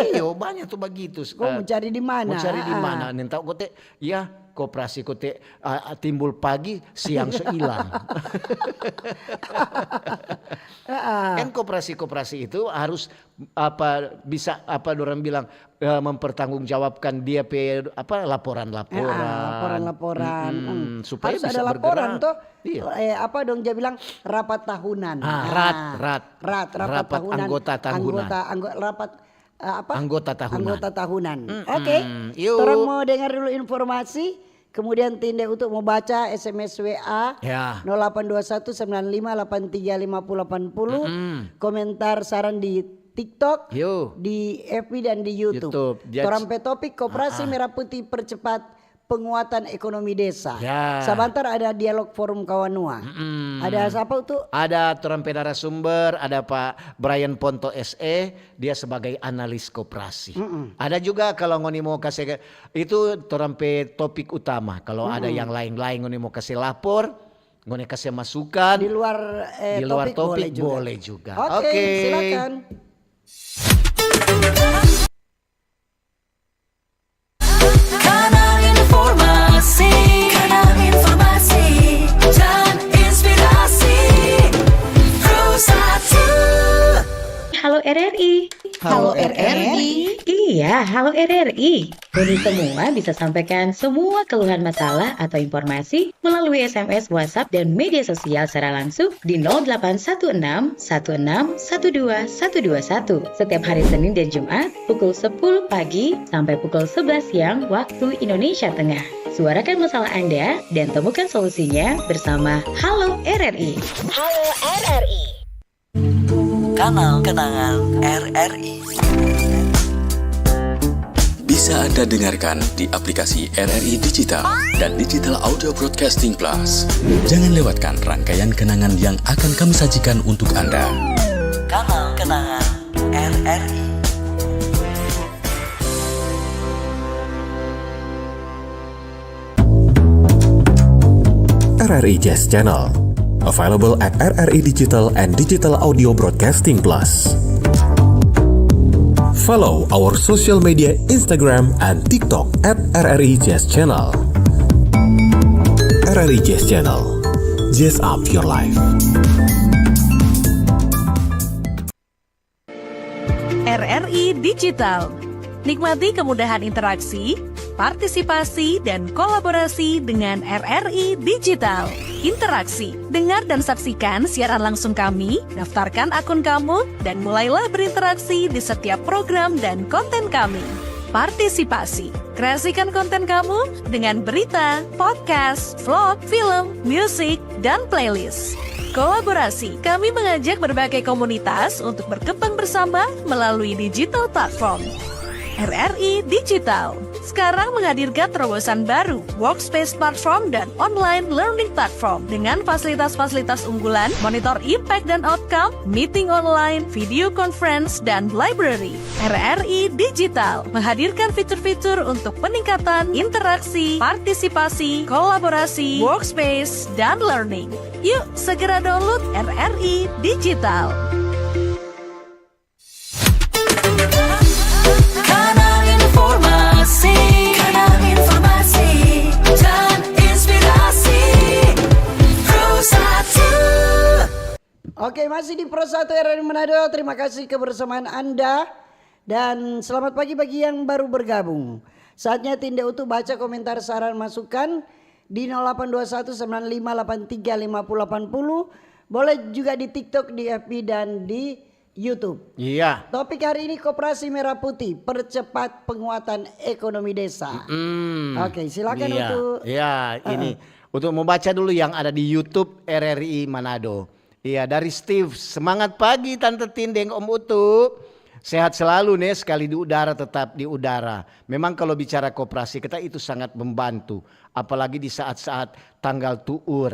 Iyo banyak tuh begitu. Kok mau cari di mana? Mau cari di Ah, ah. Mana? Nentau kote, ya koperasi kote ah, ah, timbul pagi siang so hilang. Kan koperasi-koperasi itu harus apa bisa apa orang bilang eh, mempertanggungjawabkan dia pe apa laporan-laporan. Ah, laporan-laporan. Mm-mm, Hmm. Supaya Harus bisa ada laporan bergerak. Toh. Iya. Eh, apa dong dia bilang rapat tahunan. Ah, Nah, rat, rat. Rat, rapat, Rapat tahunan. anggota tahunan. Anggota, anggota rapat eh, apa? Anggota tahunan. Anggota tahunan. Mm-mm. Oke. Yo. Torang mau dengar dulu informasi. Kemudian tinde untuk mau baca S M S W A Ya. nol delapan dua satu sembilan lima delapan tiga lima puluh delapan puluh. Mm-mm. Komentar saran di TikTok, Yo. Di F B dan di YouTube. YouTube. Jadi- Torang pe topik Koperasi Ah, ah. Merah Putih percepat penguatan ekonomi desa. Ya. Sabantar ada dialog forum kawanua. Mm-mm. Ada sapa tu? Ada torang pe narasumber, ada Pak Brian Ponto S E, dia sebagai analis koperasi. Mm-mm. Ada juga kalau ngoni mo kase, itu torang pe topik utama. Kalau ada Mm-mm. yang lain-lain ngoni mo kase lapor, ngoni kase masukan, di luar, eh, di luar topik topik boleh juga. Boleh juga. Oke, oke. Silakan. Kanal informasi, kanal informasi dan inspirasi. Pro satu. Halo R R I. Halo R R I. Iya, halo R R I. Ngoni semua bisa sampaikan semua keluhan masalah atau informasi melalui S M S, WhatsApp, dan media sosial secara langsung di nol delapan satu enam satu enam satu dua satu dua satu setiap hari Senin dan Jumat pukul sepuluh pagi sampai pukul sebelas siang waktu Indonesia Tengah. Suarakan masalah Anda dan temukan solusinya bersama Halo R R I. Halo R R I. Kanal kenangan R R I. Bisa Anda dengarkan di aplikasi R R I Digital dan Digital Audio Broadcasting Plus. Jangan lewatkan rangkaian kenangan yang akan kami sajikan untuk Anda. Kanal kenangan R R I. R R I Jazz Channel. Available at R R I Digital and Digital Audio Broadcasting Plus. Follow our social media Instagram and TikTok at R R I Jazz Channel. R R I Jazz Channel. Jazz up your life. R R I Digital. Nikmati kemudahan interaksi, partisipasi, dan kolaborasi dengan R R I Digital. Interaksi, dengar dan saksikan siaran langsung kami, daftarkan akun kamu, dan mulailah berinteraksi di setiap program dan konten kami. Partisipasi, kreasikan konten kamu dengan berita, podcast, vlog, film, musik, dan playlist. Kolaborasi, kami mengajak berbagai komunitas untuk berkembang bersama melalui digital platform. R R I Digital sekarang menghadirkan terobosan baru, workspace platform dan online learning platform dengan fasilitas-fasilitas unggulan, monitor impact dan outcome, meeting online, video conference, dan library. R R I Digital menghadirkan fitur-fitur untuk peningkatan interaksi, partisipasi, kolaborasi, workspace, dan learning. Yuk, segera download R R I Digital. Kanal informasi, kanal informasi dan inspirasi. Pro satu. Oke, masih di Pro satu R R I Manado. Terima kasih kebersamaan Anda. Dan selamat pagi bagi yang baru bergabung. Saatnya Tinde Utu baca komentar, saran, masukan di nol delapan dua satu sembilan lima delapan tiga lima puluh delapan puluh. Boleh juga di TikTok, di F B, dan di YouTube. Iya. Topik hari ini, Koperasi Merah Putih, percepat penguatan ekonomi desa. Mm-mm. Oke, silakan Iya. Utu. Iya, Heeh. ini. Utu mau baca dulu yang ada di YouTube R R I Manado. Iya, dari Steve. Semangat pagi, Tante Tin deng Om Utu. Sehat selalu, ne, sekali di udara, tetap di udara. Memang kalau bicara koperasi, kita itu sangat membantu. Apalagi di saat-saat tanggal tuur.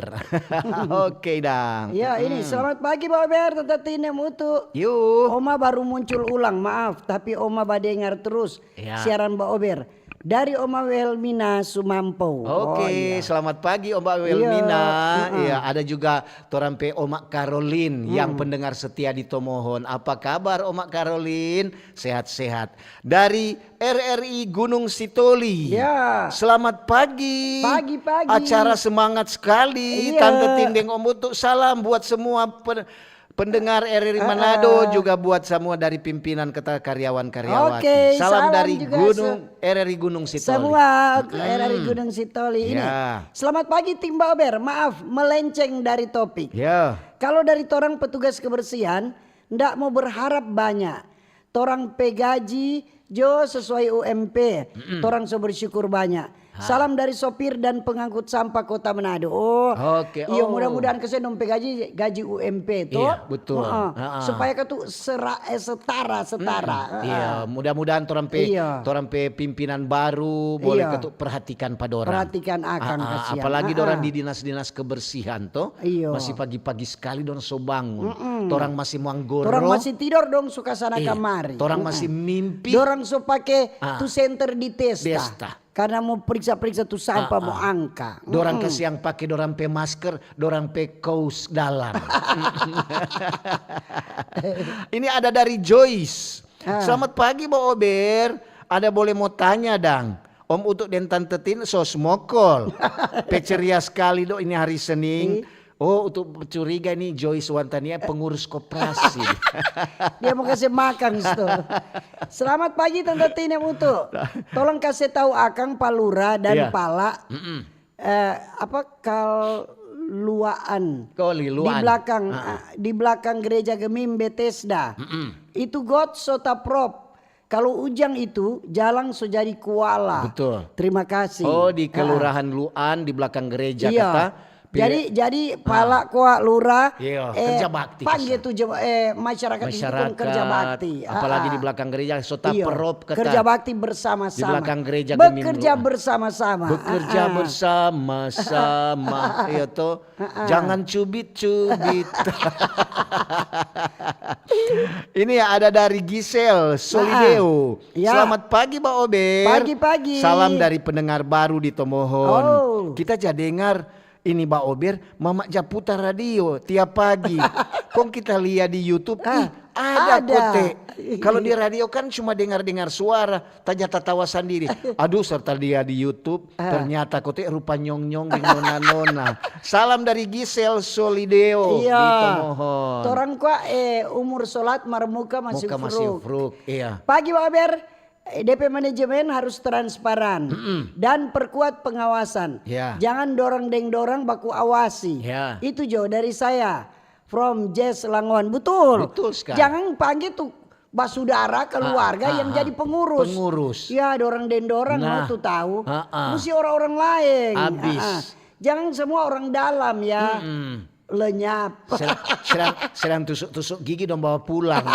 Oke, dang. Ya, ini, mm-mm. Selamat pagi, Ba Ober, Tante Tin deng Utu. Yuh. Oma baru muncul ulang, maaf, tapi Oma badengar terus Ya. siaran Ba Ober. Dari Oma Welmina Sumampo. Oke, Oh, iya. selamat pagi, Oma Iya, Welmina. mm-mm. Iya, ada juga torang pe Oma Karolin yang Hmm. pendengar setia di Tomohon. Apa kabar, Oma Karolin? Sehat-sehat. Dari R R I Gunung Sitoli. Ya. Selamat pagi. Pagi-pagi. Acara semangat sekali. Iya. Tante Tin deng Om Utu. Salam buat semua pen-, pendengar R R I Heeh. Manado, juga buat semua dari pimpinan kata karyawan-karyawati. Oke, Salam salam dari juga Gunung, se-, R R I Gunung Sitoli. semua Mm-mm. R R I Gunung Sitoli ini. Ya. Selamat pagi, tim Ba Ober. Maaf, melenceng dari topik. Ya. Kalau dari torang petugas kebersihan, ndak mau berharap banyak. Torang pe gaji jo sesuai U M P. Mm-mm. Torang so bersyukur banyak. Salam dari sopir dan pengangkut sampah Kota Manado. Oh, oke, iyo, oh. Mudah-mudahan kase dong pe gaji, gaji U M P to. Iya, betul. Heeh. Heeh. Supaya katu sera-, eh, setara, setara. Mm-mm. Heeh. Iya, mudah-mudahan torang pe, iya, torang pe pimpinan baru boleh, iya, katu perhatikan pa dorang. Perhatikan akang, heeh, kasihan. Apalagi dorang, heeh, di dinas-dinas kebersihan to. Iyo. Masih pagi-pagi sekali dong so bangun. Mm-mm. Torang masih manggoro. Torang masih tidor dong suka sana kamari. Iya. Torang masih mimpi. Dorang so pake, ah, tu senter di Desta. Desta. Karena mo priksa-priksa tu sampah, ah, mo angka. Dorang kasiang pake dorang pe masker, dorang pe kous dalam. Ini ada dari Joyce. Ah. Selamat pagi, Bo Ober. Ada boleh mo tanya, dang? Om Utu deng Tante Tin so smokol. Pe ceria skali do ini hari Sening. Ih. Oh, Utu curiga ni Joyce Wantania pengurus koperasi. Dia mo kase makang sto. Selamat pagi, Tante Tin deng Utu. Tolong kase tau akang pa lura dan, iya, pala, mm-mm, eh, apa, kaluaan. Koliluan. Di belakang, ah, di belakang gereja Gemim Betesda. Mm-mm. Itu got so taprop. Kalu ujang itu, jalang so jadi kuala. Betul. Terima kasih. Oh, di, ah, Kelurahan Luan, di belakang gereja, iya, kata. Jadi, jadi, ah, pala koa lura, iya, eh, kerja bakti, pangge tu je-, eh, masyarakat itu pun kerja bakti. Masyarakat, apalagi, ah, ah, di belakang gereja, so taperop, kata. Kerja bakti bersama-sama. Di belakang gereja Gemim Luan. Bekerja bersama-sama. Bekerja, ah, ah, bersama-sama. Iya, to. Heeh. Jangan cubit-cubit. Ini ya, ada dari Gisel Solideo. Heeh. Ya. Selamat pagi, Ba Ober. Pagi-pagi. Salam dari pendengar baru di Tomohon. Oh. Kita ja dengar ini, Ba Ober, Mama ja putar radio tiap pagi. Kong kita lia di YouTube, ah, ih, ada, ada kote. Kalau di radio kan cuma dengar-dengar suara, taja tatawa sandiri. Aduh, serta dia di YouTube, ah, ternyata kote rupa nyong-nyong deng nona-nona. Salam dari Gisel Solideo, iya, di Tomohon. Torang kwa, eh, umur solat mar muka masih, muka masih fruk, fruk, iya. Pagi, Ba Ober, eh, depe manajemen harus transparan, mm-mm, dan perkuat pengawasan. Ya. Jangan dorang deng dorang baku awasi. Ya. Itu jo dari saya. From Jess Langon. Betul. Betul sekali. Jangan pangge tu basudara, keluarga, ah, yang, ah, jadi pengurus. Pengurus. Ya, dorang deng dorang, nah, no tu tahu. Ah, ah. Musti orang-orang laeng. Abis. Ah, ah. Jangan semua orang dalam, ya. Mm-mm. Lenyap. Sedang, sedang, sedang tusuk-tusuk gigi dong bawa pulang.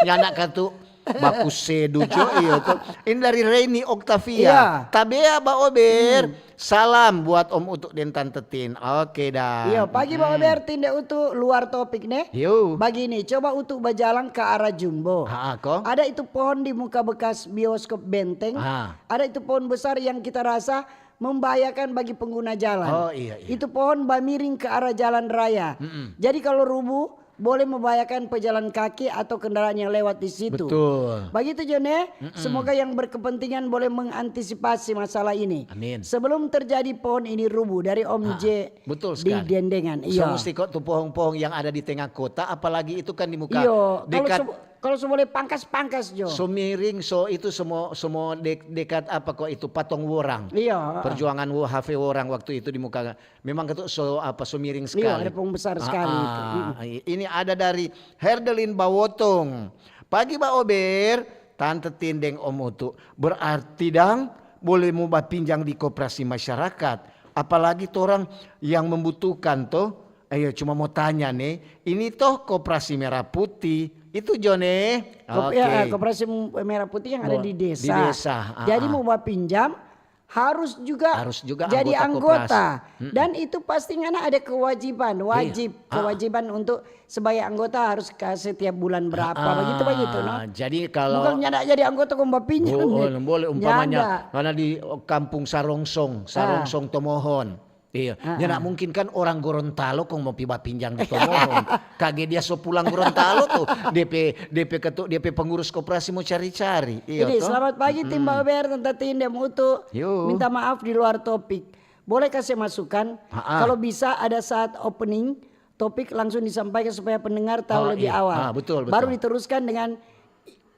Nyanda katu baku sedu jo, iyo to. Ini dari Reini Octavia. Iya. Tabea, Ba Ober. Hmm. Salam buat Om Utu deng Tante Tin. Oke dah. Iyo, pagi, Ba Ober, Tin deng Utu, luar topik ne. Yo. Bagini, coba Utu bajalang ke arah Jumbo. Ha, ko? Ada itu pohon di muka bekas bioskop Benteng. Ha. Ada itu pohon besar yang kita rasa membahayakan bagi pengguna jalan. Oh, iya, iya. Itu pohon bamiring ke arah jalan raya. Mm-mm. Jadi kalau rubuh, boleh membahayakan pejalan kaki atau kendaraan yang lewat di situ. Betul. Bagitu jo ne, mm-mm, semoga yang berkepentingan boleh mengantisipasi masalah ini. Amin. Sebelum terjadi pohon ini rubuh, dari Om, ah, J, betul sekali. Di Dendengan. So, iya, musti kok tu pohong-pohong yang ada di tengah kota, apalagi itu kan di muka, iyo, dekat. Kalau so boleh pangkas-pangkas jo. So miring, so itu semua, semua dek-, dekat apa kok itu, patong worang. Iya. Perjuangan wo-, H V Worang waktu itu di muka, memang itu so apa, so miring sekali. Iya, ada pohon besar sekali itu. Ah, ah, mm. I-, ini ada dari Herdelin Bawotong. Pagi, Ba Ober, Tante Tin deng Om Utu. Berarti dang boleh mo bapinjang di koperasi masyarakat. Apalagi torang yang membutuhkan to. Ayo, cuma mo tanya ne, ini toh koperasi Merah Putih, itu jo ne? Kop-, ya, oke. Koperasi m-, Merah Putih yang ada di desa. Di desa, ah, ah. Jadi mo bapinjam, harus juga, harus juga jadi anggota koperasi. Mm-mm. Dan itu pasti ngana ada kewajiban, wajib, ah, kewajiban untuk sebagai anggota harus ka setiap bulan berapa, ah, begitu, begitu, no? Jadi kalau bukan nyanda jadi anggota kong bapinjam, oh, boleh, umpamanya, nyanda. Ngana di Kampung Sarongsong, ah, Sarongsong Tomohon. Iya, ah, nyanda mungkin kan orang Gorontalo kong mo pi bapinjang di Tomohon. Kage dia so pulang Gorontalo tu, depe, depe ketu-, depe pengurus koperasi mo cari-cari. Iya, jadi, to? Selamat pagi, Tim Baber, Tante Tin deng Utu. Yo. Minta maaf di luar topik. Boleh kase masukan? Ha-ha. Kalau bisa ada saat opening, topik langsung disampaikan supaya pendengar tahu lebih awal. Oh, iya. Ah, betul, betul. Baru diteruskan dengan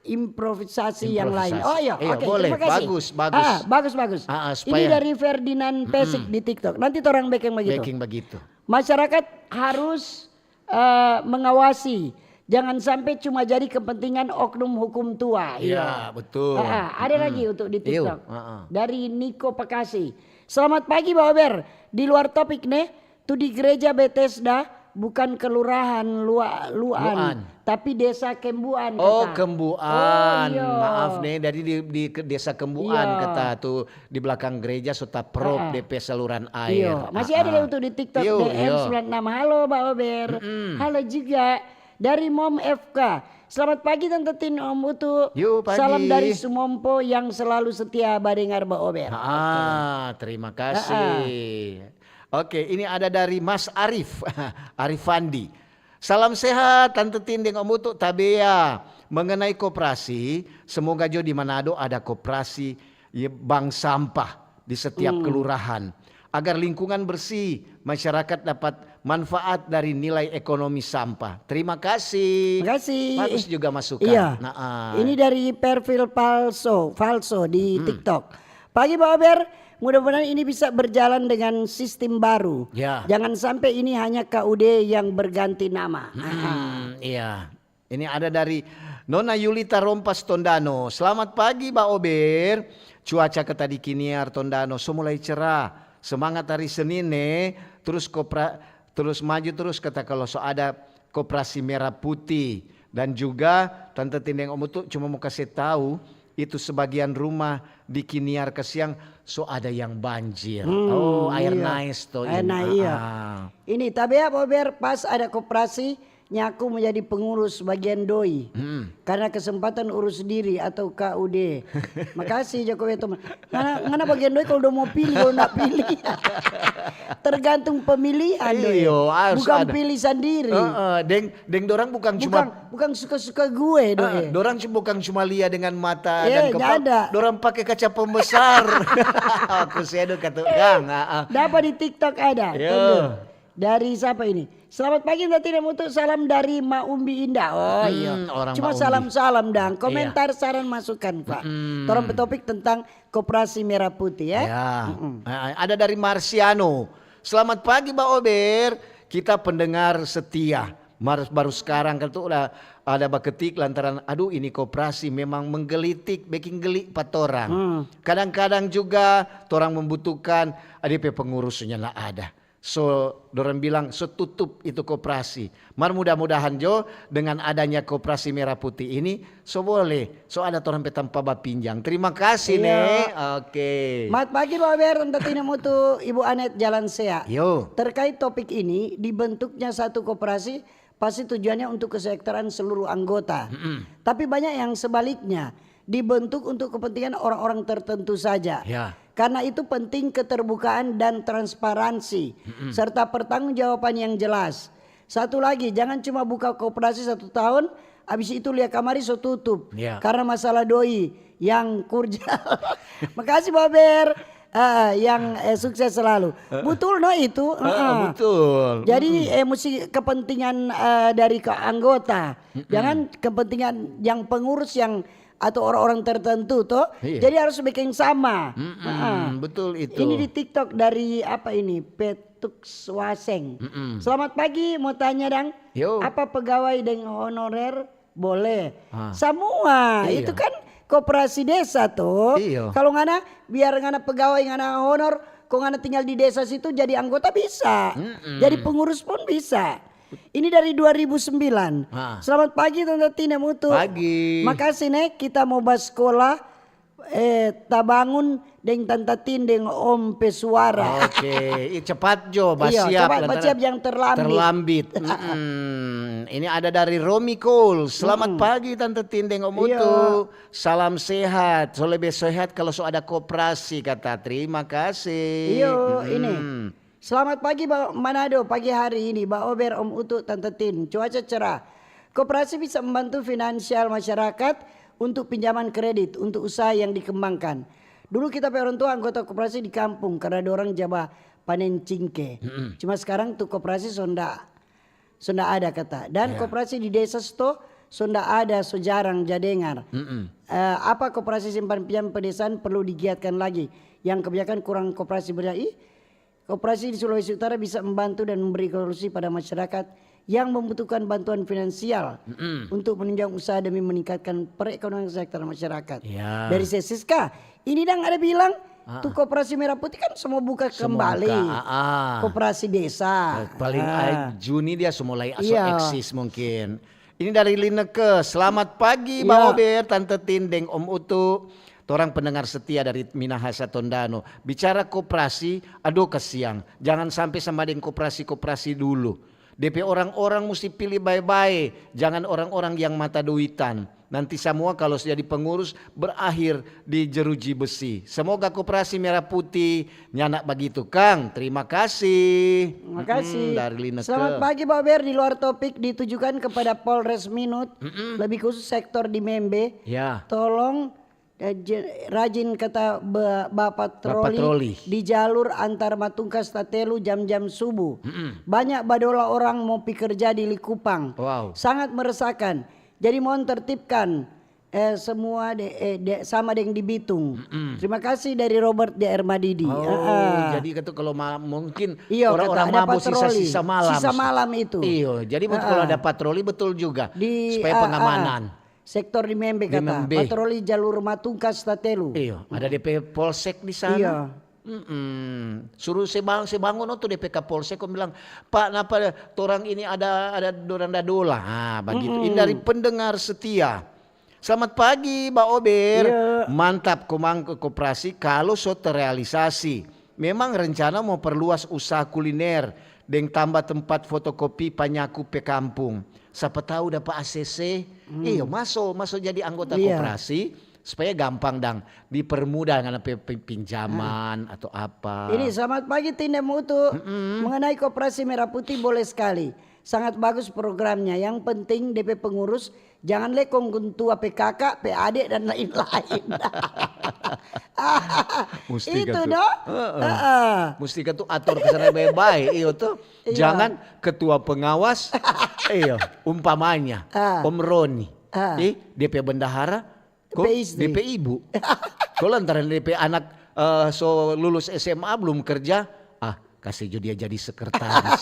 improvisasi yang lain. Improvisasi. Oh, iya. Iya, oke, boleh. Terima kasih. Bagus, bagus. Ah, bagus, bagus. Ah, ah, supaya. Ini dari Ferdinand Pesik di TikTok. Nanti torang beking begitu. Beking begitu. Masyarakat harus, eh, mengawasi. Jangan sampe cuma jadi kepentingan oknum hukum tua. Iya, betul. Ah, ada lagi untuk di TikTok. Dari Niko Pakasi. Selamat pagi, Ba Ober. Di luar topik ne, tu di gereja Betesda bukan kelurahan Lua, Luan, tapi desa Kembuan. Oh, kata. Kembuan. Oh, iya. Maaf ne, dari di, di desa Kembuan, iya, kata tu di belakang gereja so taprop depe saluran air. Iyo. Masih ada lagi untuk di TikTok, D M sembilan enam. Halo, Ba Ober. Halo juga. Dari Mom F K. Selamat pagi Tante Tin, Om Utu. Yo, pagi. Salam dari Sumompo yang selalu setia badengar Ba Ober. Ah, terima kasih. Oke, ini ada dari Mas Arif, Arif Fandi. Salam sehat Tante Tin deng Om Utu, Tabea. Mengenai koperasi, semoga jo di Manado ada koperasi bank sampah di setiap kelurahan agar lingkungan bersih, masyarakat dapat manfaat dari nilai ekonomi sampah. Terima kasih. Terima kasih. Bagus juga masukan. Iya. Nah, ah. Ini dari Perfil Palso, Falso di TikTok. Pagi Ba Ober, mudah-mudahan ini bisa berjalan dengan sistem baru. Ya. Jangan sampai ini hanya K U D yang berganti nama. Hmm, iya. Ini ada dari Nona Yulita Rompas Tondano. Selamat pagi, Ba Ober. Cuaca keta di Kiniar Tondano so mulai cerah. Semangat hari Senin ne. Terus kopra, terus maju terus keta kalau so ada koperasi merah putih. Dan juga Tante Tindeng Omutu cuma mau kasih tahu itu sebagian rumah di Kiniar kasiang so ada yang banjir. Hmm, oh, air iya. Nice to. Air ini. Nice, iya. Ah. Ini tabea Ba Ober pas ada koperasi nyaku menjadi pengurus bagian doi karena kesempatan urus diri atau K U D. Makasih Jokowi teman. Ngana, ngana bagian doi kalau udah mau pilih, kalau ndak pilih. Tergantung pemilihan doi. Iyo, harus bukan ada. Pilih sendiri. Uh, uh, deng, deng dorang bukan, bukan cuma bukan suka-suka gue doi. Uh, dorang bukan cuma lia dengan mata eh, dan kepala. Dorang pakai kaca pembesar. Aku sedo kata gang. Uh, uh. Dapat di TikTok ada. Iya. Tunggu. Dari siapa ini? Selamat pagi Tante Tindeng Omutu, salam dari Ma Umbi Indah. Oh iya. Cuma salam-salam dang. Komentar, saran, masukan, Pak. Torang pe topik tentang koperasi merah putih ya. Ya. Ada dari Marsiano. Selamat pagi Ba Ober. Kita pendengar setia. Mar, baru sekarang kan tu ada baketik lantaran aduh ini koperasi memang menggelitik, beking geli pa torang. Kadang-kadang juga torang membutuhkan ada pe pengurusnya lah ada. So, dorang bilang, so tutup itu koperasi. Mar mudah-mudahan jo, dengan adanya koperasi merah putih ini, so boleh, so ada torang pe tampa bapinjang. Terima kasih, ne. Oke. Selamat pagi, Ba Ober, Tante Tindeng Omutu, Ibu Anet, Jalan Sea. Yo. Terkait topik ini, dibentuknya satu koperasi, pasti tujuannya untuk kesejahteraan seluruh anggota. Tapi banyak yang sebaliknya, dibentuk untuk kepentingan orang-orang tertentu saja. Ya. Karena itu penting keterbukaan dan transparansi, serta pertanggungjawaban yang jelas. Satu lagi, jangan cuma buka koperasi satu tahun, abis itu lia kamari so tutup. Ya. Karena masalah doi yang kurja. Makasih, Ba Ober. Ah, yang, eh, sukses selalu. Betul no itu? Ah, betul. Jadi, eh, musti kepentingan, eh, dari ke-, anggota. Jangan kepentingan yang pengurus yang, atau orang-orang tertentu to. Iya. Jadi harus bikin sama. Betul itu. Ini di TikTok dari apa ini? Petuk Swaseng. Selamat pagi, mau tanya dang. Yo. Apa pegawai deng honorer boleh. Semua. Iya. Itu kan koperasi desa to. Iya. Kalau ngana, biar ngana pegawai, ngana honor, kong ngana tinggal di desa situ jadi anggota bisa. Jadi pengurus pun bisa. Ini dari dua ribu sembilan. Selamat pagi Tante Tindeng Omutu. Pagi. Makasih ne, kita mau ba skola. Eh, tabangun deng Tanta Tin deng Om pe suara. Oke, cepat jo, basiap. Iya, cepat, basiap, jangan terlambit. Terlambit. Ini ada dari Romi Cole. Selamat pagi Tanta Tin deng Om Utu. Salam sehat. So lebe sehat kalau so ada koperasi kata. Terima kasih. Iyo, ini. Selamat pagi Ba-, Manado, pagi hari ini Ba Ober, Om Utu, Tante Tin. Cuaca cerah. Koperasi bisa membantu finansial masyarakat untuk pinjaman kredit untuk usaha yang dikembangkan. Dulu kita pe orang tua anggota koperasi di kampung karena dorang ja ba panen cingke. Cuma skarang tu koperasi so nda, so nda ada kata. Dan koperasi di desa sto so nda ada, so jarang ja dengar. Eh, apa koperasi simpan pinjam pedesaan perlu digiatkan lagi. Yang kebanyakan kurang koperasi berjalan. Ih, koperasi di Sulawesi Utara bisa membantu dan memberi solusi pada masyarakat yang membutuhkan bantuan finansial untuk menunjang usaha demi meningkatkan perekonomian kesejahteraan masyarakat. Ya. Dari Sesiska, ini dang ada bilang, tu koperasi Merah Putih kan semua buka Semua kembali. buka, ah, ah. Koperasi desa. Paling Ah. ah, Juni dia semua mulai aso Iya. eksis mungkin. Ini dari Lineke, selamat pagi Iya. Ba Ober, Tante Tin, deng Om Utu. Torang pendengar setia dari Minahasa Tondano. Bicara koperasi, aduh kasiang. Jangan sampe sama deng koperasi-koperasi dulu. Depe orang-orang musti pili bae-bae, jangan orang-orang yang mata duitan. Nanti samua kalo so jadi pengurus berakhir di jeruji besi. Semoga koperasi Merah Putih nyanda bagitu, kang. Terima kasih. Terima kasih. Mm-mm, dari Lineke. Selamat pagi, Ba Ober. Di luar topik, ditujukan kepada Polres Minut, lebih khusus sektor di Membe. Ya. Tolong, eh, je- rajin kata be- bapatroli Bapatroli. di jalur antar Matungkas Tatelu jam-jam subuh. Banyak badola orang mo pi kerja di Likupang. Wow. Sangat meresahkan. Jadi mohon tertibkan, eh, semua de, eh, de, sama deng di Bitung. Terima kasih dari Robert di Air Madidi. Oh, Heeh. jadi kata kalau ma- mungkin Iyo, orang-orang kata ada mabo patroli. sisa-sisa malam. Sisa malam itu. Iyo, jadi betul Heeh. Ada patroli betul juga Di, supaya ah, pengamanan. Ah, sektor di Membe Di kata. Membe. Patroli jalur Matungkas Tatelu. Iyo, ada depe polsek di sana. Iya. Mm-mm. Suruh se bang, se bangun tu depe kapolsek, kong bilang, "Pak, napa torang ini ada ada dorang dadola?" Ah, bagitu. Ini dari pendengar setia. Selamat pagi, Ba Ober. Iya. Mantap, komang ke koperasi kalau so terrealisasi. Memang rencana mo perluas usaha kuliner deng tamba tempat fotokopi panyaku pe kampung. Sapa tau dapa A C C. Iyo, maso maso jadi anggota Iya. Koperasi supaya gampang dang dipermudah ngana pe pe- pinjaman atau apa. Ini selamat pagi Tinde Mutu. Mengenai koperasi Merah Putih boleh sekali. Sangat bagus programnya. Yang penting depe pengurus jangan lekong guntua P K K, P A D dan lain-lain. Musti Itu katu. Dok. Heeh. Heeh. Musti katu ator ke sana bae-bae, iyo to. Iya. Jangan ketua pengawas, iyo, umpamanya Ah. Om Roni, Ah. eh, depe bendahara, ko Depe istri. Depe ibu. Ko lantaran depe anak eh, so lulus S M A belum kerja, ah, kasih jo dia jadi sekretaris.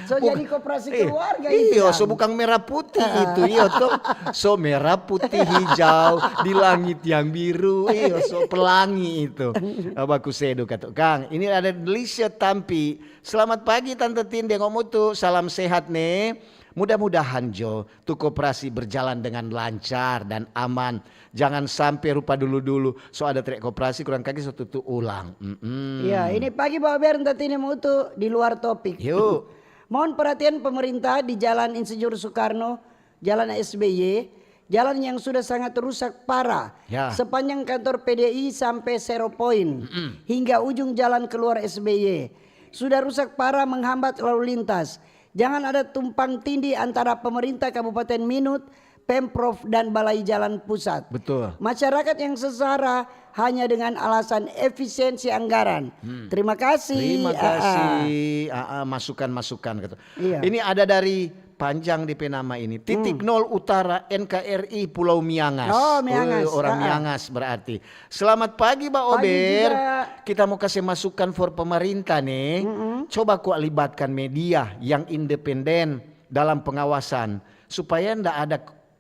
So jadi koperasi Iyo, keluarga iyo, itu. So bukan merah putih itu, iyo to. So merah putih hijau di langit yang biru, iyo, so pelangi itu. Abaku sedu kata, Kang, ini ada Delisha Tampi. Selamat pagi Tante Tin deng Om Utu, salam sehat ne. Mudah-mudahan jo tu koperasi berjalan dengan lancar dan aman. Jangan sampe rupa dulu-dulu, so ada trek koperasi kurang kaki so tutu ulang. Mm-mm. Ya, ini pagi Bawa Ber Tante Tin Om Utu di luar topik. Yuk. Mohon perhatian pemerintah di Jalan Insinyur Soekarno, Jalan S B Y, jalan yang sudah sangat rusak parah. Ya. Sepanjang kantor P D I sampai Zero Point, hingga ujung jalan keluar S B Y. Sudah rusak parah menghambat lalu lintas. Jangan ada tumpang tindih antara pemerintah Kabupaten Minut, Pemprov, dan Balai Jalan Pusat. Betul. Masyarakat yang sengsara hanya dengan alasan efisiensi anggaran. Terima kasih. Terima Ah, ah. kasih. Ah, ah, masukan-masukan gitu. Iya. Ini ada dari panjang depe nama ini. Titik nol Utara N K R I Pulau Miangas. Oh, Miangas. Eh, orang Ah, ah. Miangas berarti. Selamat pagi, Ba Pagi Ober. juga. Kita mau kasih masukan for pemerintah nih. Coba kok libatkan media yang independen dalam pengawasan supaya ndak ada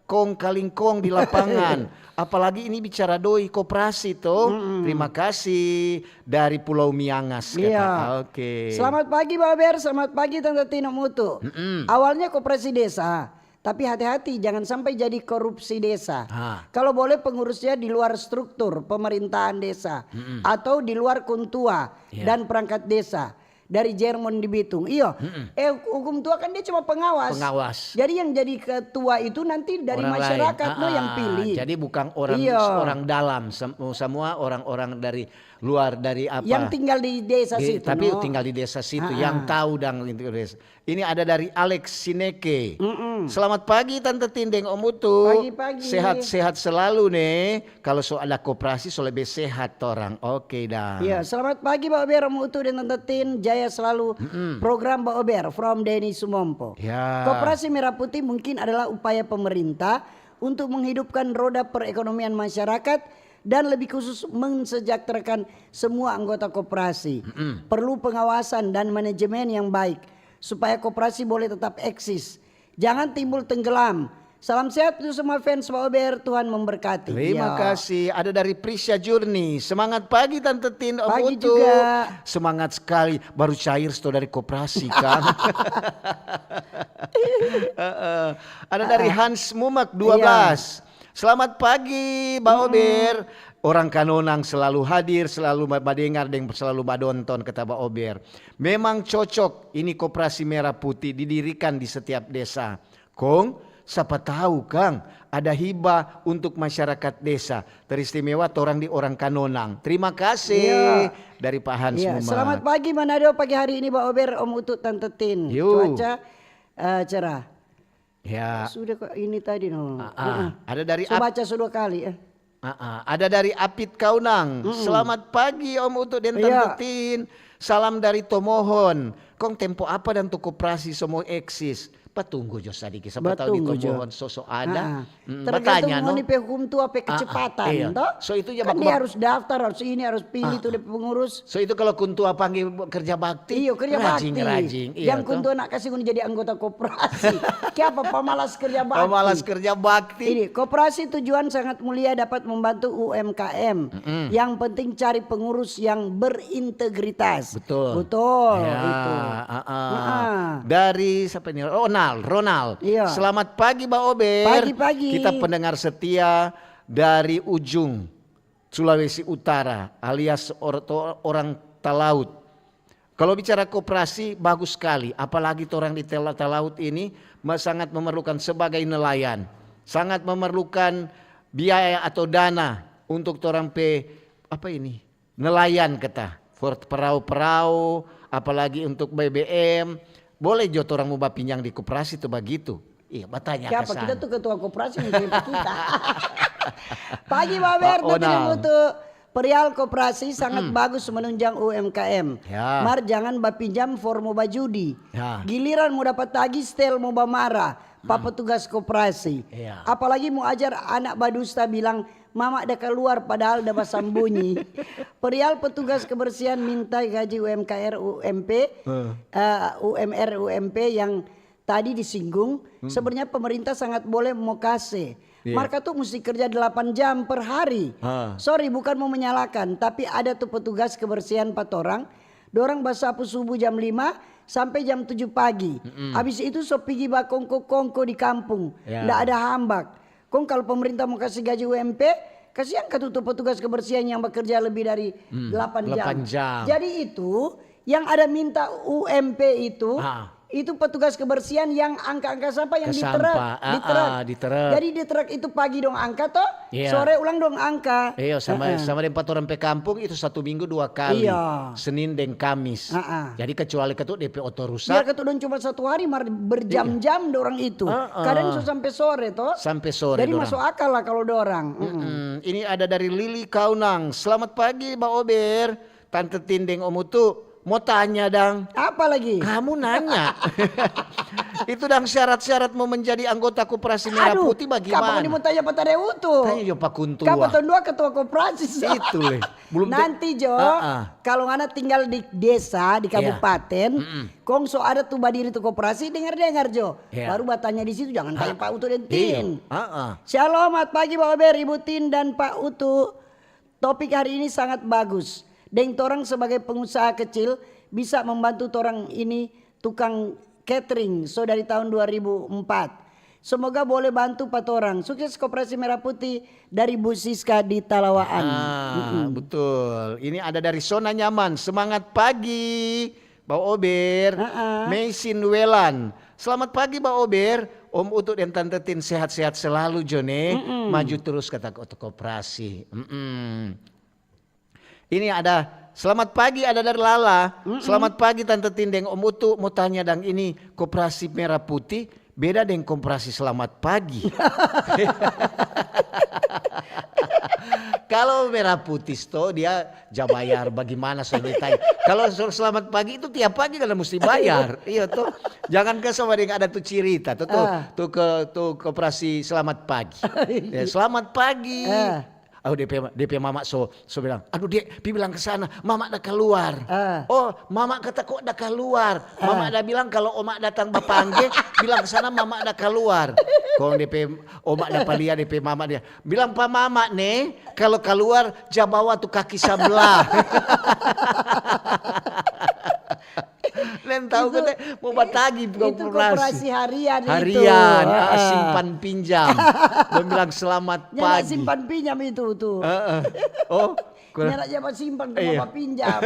kong kalingkong di lapangan. Apalagi ini bicara doi koperasi tuh. Terima kasih dari Pulau Miangas. Kata. Iya. Oke. Selamat pagi Bawa Ber, selamat pagi Tante Tin Om Utu. Awalnya koperasi desa, tapi hati-hati jangan sampai jadi korupsi desa. Ah. Kalau boleh pengurusnya di luar struktur pemerintahan desa atau di luar kuntua Iya. dan perangkat desa dari Jerman di Bitung. Iyo, eh hukum tua kan dia cuma pengawas. Pengawas. Jadi yang jadi ketua itu nanti dari Orang masyarakat lain. no yang Ah, pilih. Jadi bukan orang Iya. orang dalam, sem- semua orang-orang dari luar, dari apa? Yang tinggal di desa Di- situ, Tapi no? tinggal di desa situ, Ah, yang ah. tahu dang itu desa. Ini ada dari Alex Sineke. Selamat pagi Tante Tin deng Om Utu. Pagi-pagi. Sehat-sehat selalu nih. Kalau so ada koperasi so lebih sehat orang. Oke dang. Iya, selamat pagi Bawa Ber, Om Utu dan Tante Tin, jaya selalu. Program Bawa Ber from Denny Sumompo. Ya. Koperasi Merah Putih mungkin adalah upaya pemerintah untuk menghidupkan roda perekonomian masyarakat dan lebih khusus mensejahterakan semua anggota koperasi. Perlu pengawasan dan manajemen yang baik. supaya koperasi boleh tetap eksis. Jangan timbul tenggelam. Salam sehat untuk semua fans Pak Ober, Tuhan memberkati. Terima kasih. Ada dari Prisya Jurni. Semangat pagi Tante Tin, Om Pagi Utu. Juga. Semangat sekali. Baru cair sto dari koperasi kan. Heeh. Ada dari Hans Mumak dua belas. Selamat pagi, Ba Ober. Orang Kanonang selalu hadir, selalu ba-, badengar deng selalu badonton, kata Ba Ober. Memang cocok, ini koperasi merah putih didirikan di setiap desa. Kong, sapa tahu, kang, ada hibah untuk masyarakat desa, teristimewa torang di orang Kanonang. Terima kasih. Iya. Dari Pak Hans Mumak. Selamat pagi, Manado. Pagi hari ini, Ba Ober, Om Utu, Tante Tin. Cuaca, eh, cerah. Ya. Sudah kok ini tadi, no. Ah, ah. Ada dari Ap- baca so dua kali, eh. Ah, ah. Ada dari Apit Kaunang. Selamat pagi, Om Utu deng Tante Tin. Salam dari Tomohon. Kong tempo apa dang tu koperasi so mo eksis? Batunggu jo sadiki, sapa tahu di Tomohon so-so ada. Ah, ah. Tergantung ngoni pe hukum tu apa kecepatan, to? So itu ja kan dia harus daftar, harus ini, harus pilih tu dia pengurus. So itu kalau kuntua panggil kerja bakti, iyo, kerja bakti. Rajing, rajing. Iya, yang kuntua nak kasih ngoni jadi anggota koperasi. Kiapa pamalas kerja bakti? Pamalas kerja bakti. Ini, koperasi tujuan sangat mulia dapat membantu U M K M. Yang penting cari pengurus yang berintegritas. Betul. Betul, ya, itu. Dari siapa ini? Ronald, Ronald. Iya. Selamat pagi, Ba Ober. Pagi-pagi. Kita pendengar setia dari ujung Sulawesi Utara, alias or-, to-, orang Talaut. Kalau bicara koperasi, bagus sekali. Apalagi torang di Tela-, Talaut ini me-, sangat memerlukan sebagai nelayan. Sangat memerlukan biaya atau dana untuk torang pe, apa ini? Nelayan kata, for perau-perau, apalagi untuk B B M, boleh jo torang mo bapinjang di koperasi tu bagitu. Iya, batanya ka sana. Kita tu ketua koperasi, mo cerita kita. Pagi, Ba Ober, Tante Tin deng Utu. Perial koperasi sangat bagus menunjang U M K M. Ya. Mar jangan bapinjam for mo bajudi. Ya. Giliran mo dapa tagi, stel mo bamara pa petugas koperasi. Iya. Apalagi mo ajar anak badusta bilang, "Mama da kaluar," padahal da basambunyi. Perial petugas kebersihan minta gaji U M K R, U M P, eh, U M R, U M P yang tadi disinggung, sebenarnya pemerintah sangat boleh mo kase. Iya. Mar katu musti kerja delapan jam per hari. Sorry, bukan mau menyalahkan, tapi ada tu petugas kebersihan pa torang. Dorang basapu subuh jam lima sampe jam tujuh pagi. Abis itu so pigi bakongko-kongko di kampung. Ya. Nda ada hambak. Kong kalu pemerintah mo kasi gaji U M P, kasiang katu tu petugas kebersihan yang bekerja lebih dari delapan jam. Delapan jam. Jadi itu, yang ada minta U M P itu, itu petugas kebersihan yang angka-angka sampah yang di truk. Di truk. Jadi di truk itu pagi dong angka to, sore ulang dong angka. Iyo, sama, sama deng pa torang pe kampung itu satu minggu dua kali, Senin deng Kamis. Jadi kecuali katu depe oto rusak. Biar katu dong cuma satu hari, mar berjam-jam dorang itu. Kadang so sampe sore to. Sampe sore. Jadi dorang masuk akal lah kalu dorang. Ini ada dari Lili Kaunang. Selamat pagi, Ba Ober. Tante Tin deng Om Utu, mo tanya dang. Apa lagi? Kamu nanya. Itu dang syarat-syarat mau menjadi anggota koperasi merah putih bagimana? Kapa ngoni mo tanya pa Tante Utu? Tanya jo pa kuntua. Kapa tong dua ketua koperasi, so? Itu leh. Belum te- Nanti jo, kalu ngana tinggal di desa, di kabupaten, kong so ada tu badiri tu koperasi, dengar-dengar jo. Baru batanya di situ, jangan tanya pa Utu deng Tin. Selamat pagi, Ba Ober, Ibu Tin, dan Pa Utu. Topik hari ini sangat bagus. Deng torang sebagai pengusaha kecil bisa membantu torang ini tukang catering so dari tahun dua ribu empat. Semoga boleh bantu pa torang. Sukses Koperasi Merah Putih dari Bu Siska di Talawaan. Ah, betul. Ini ada dari Sona Nyaman. Semangat pagi. Ba Ober, Meisin Welan. Selamat pagi, Ba Ober. Om Utu deng Tante Tin sehat-sehat selalu jo ne. Maju terus kata ko-, koperasi. Ini ada, selamat pagi, ada dari Lala. Selamat pagi, Tante Tin deng Om Utu. Mau tanya dang, ini koperasi merah putih beda deng koperasi selamat pagi. Kalau merah putih sto, dia ja bayar, bagimana so tanya. Kalau so selamat pagi itu tiap pagi kan musti bayar. Iya to. Jangan ke sama deng ada tu cerita tu, tu, tu ke, tu koperasi selamat pagi. Ya, selamat pagi. Oh, depe, depe mama so, so bilang, "Aduh, Dek, pi bilang ke sana, mama da kaluar." Ah. "Oh, mama kata kok da kaluar?" Mama da bilang, "Kalau oma datang bapangge, bilang ke sana mama da kaluar." Kong depe oma da palia depe mama dia, "Bilang pa mama ne, kalau kaluar ja bawa tu kaki sablah." Neng tahu Itu- kata mo batagi itu koperasi. Koperasi harian itu. Harian, ah, Ah. Simpan pinjam. Dong bilang, "Selamat Nyanda pagi." Simpan pinjam itu tuh. Heeh. Oh, kurang. Nyanda japa simpan, Iya. Japa pinjam.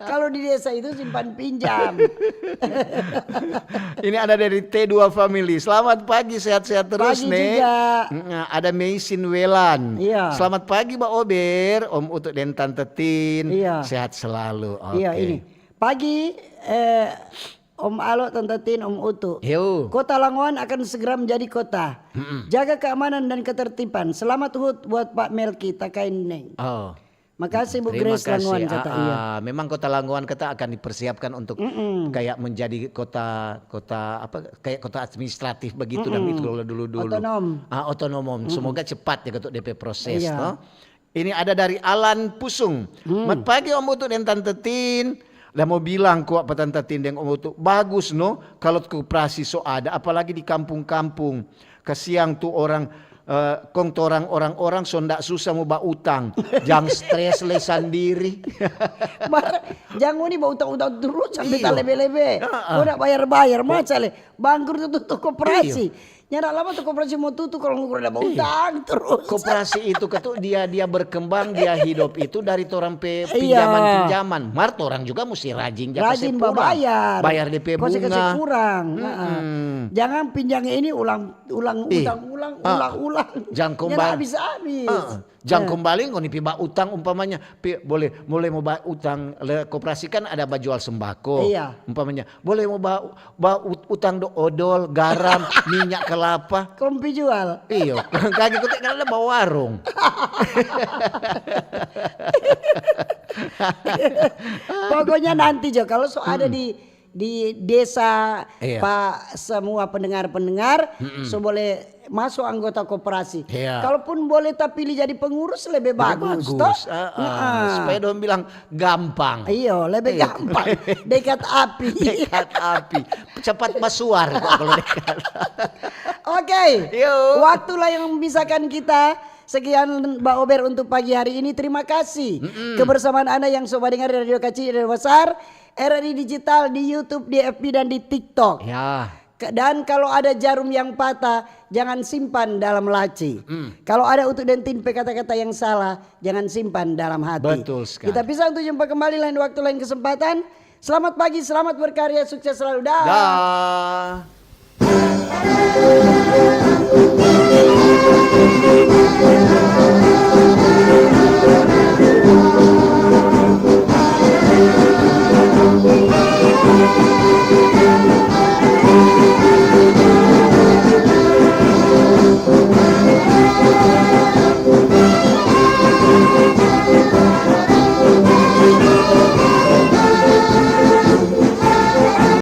Kalau di desa itu simpan pinjam. Ini ada dari T dua Family. "Selamat pagi, sehat-sehat terus, Pagi Ne." juga. Mm, ada Meisin Welan. Iya. "Selamat pagi, Ba Ober, Om Utu, dan Tante Tin. Iya. Sehat selalu." Oke. Iya, ini. Pagi, eh, Om Alo, Tante Tin, Om Utu. Yo. Kota Langoan akan segera menjadi kota. Jaga keamanan dan ketertiban. Selamat hut buat Pak Melki, takain neng. Oh. Makasih Bu Terima Grace Langoan, kasih. kata Ah, iya. ah, memang kota Langoan kata akan dipersiapkan untuk kayak menjadi kota, kota apa, kayak kota administratif begitu kan, itu dulu dulu. Otonom. Ah, otonom. Semoga cepat ya untuk D P proses, Iya. no? Ini ada dari Alan Pusung. "Mat pagi Om Utu dan Tante Tin." Dah mau bilang kwa pa Tante Tin deng Om Utu, bagus no kalau koperasi so ada, apalagi di kampung-kampung. Kasiang tu orang, eh, kong torang orang-orang so nda susah mo bautang. Jang stres le sandiri. Mar, jang ngoni bautang-utang terus sampe Iyo. talebe-lebe. Heeh. Ko nda bayar-bayar, maca le. Bangkrut tu, tu koperasi. Nyanda lama tu koperasi mo tutu kalau ngoni da bautang terus. Koperasi itu katu dia, dia berkembang, dia hidup itu dari torang pe Iya. pinjaman-pinjaman. Mar torang juga musti rajin ja kase Rajin pulang. Babayar. Bayar D P Kase-kase bunga. Kurang. Heeh. Jangan pinjang ini ulang ulang Ih. utang ulang Ah. ulang ulang. Jang Nyanda kombal- habis-habis. Ah, jang kombali ngoni pi bautang umpamanya, pi, boleh, boleh mo bautang le, koperasi kan ada bajual sembako. Iya. Umpamanya, boleh mo ba, ba ut-, utang do odol, garam, minyak kelapa. Kompi jual. Iyo, kage kote kan ada bawarung. Pokoknya nanti jo kalau so ada di di desa Iya. pa semua pendengar-pendengar so boleh masuk anggota koperasi. Iya. Kalaupun boleh tapilih jadi pengurus lebih bagus, toh? Ah, ah. Heeh. Supaya dong bilang gampang. Iyo, lebih Iya. Gampang. Dekat api. Dekat api. Cepat basuar kok kalau dekat. Oke. Yo. Waktulah yang memisahkan kita. Sekian Ba Ober untuk pagi hari ini. Terima kasih kebersamaan Anda yang so badengar di Radio Kacil, Radio Besar, R R I Digital, di YouTube, di F B, dan di TikTok. Ya. Ke-, dan kalau ada jarum yang patah, jangan simpan dalam laci. Kalau ada Utu Dentin pe kata-kata yang salah, jangan simpan dalam hati. Betul sekali. Kita pisah untuk jumpa kembali lain waktu, lain kesempatan. Selamat pagi, selamat berkarya, sukses selalu. Dah. Dah.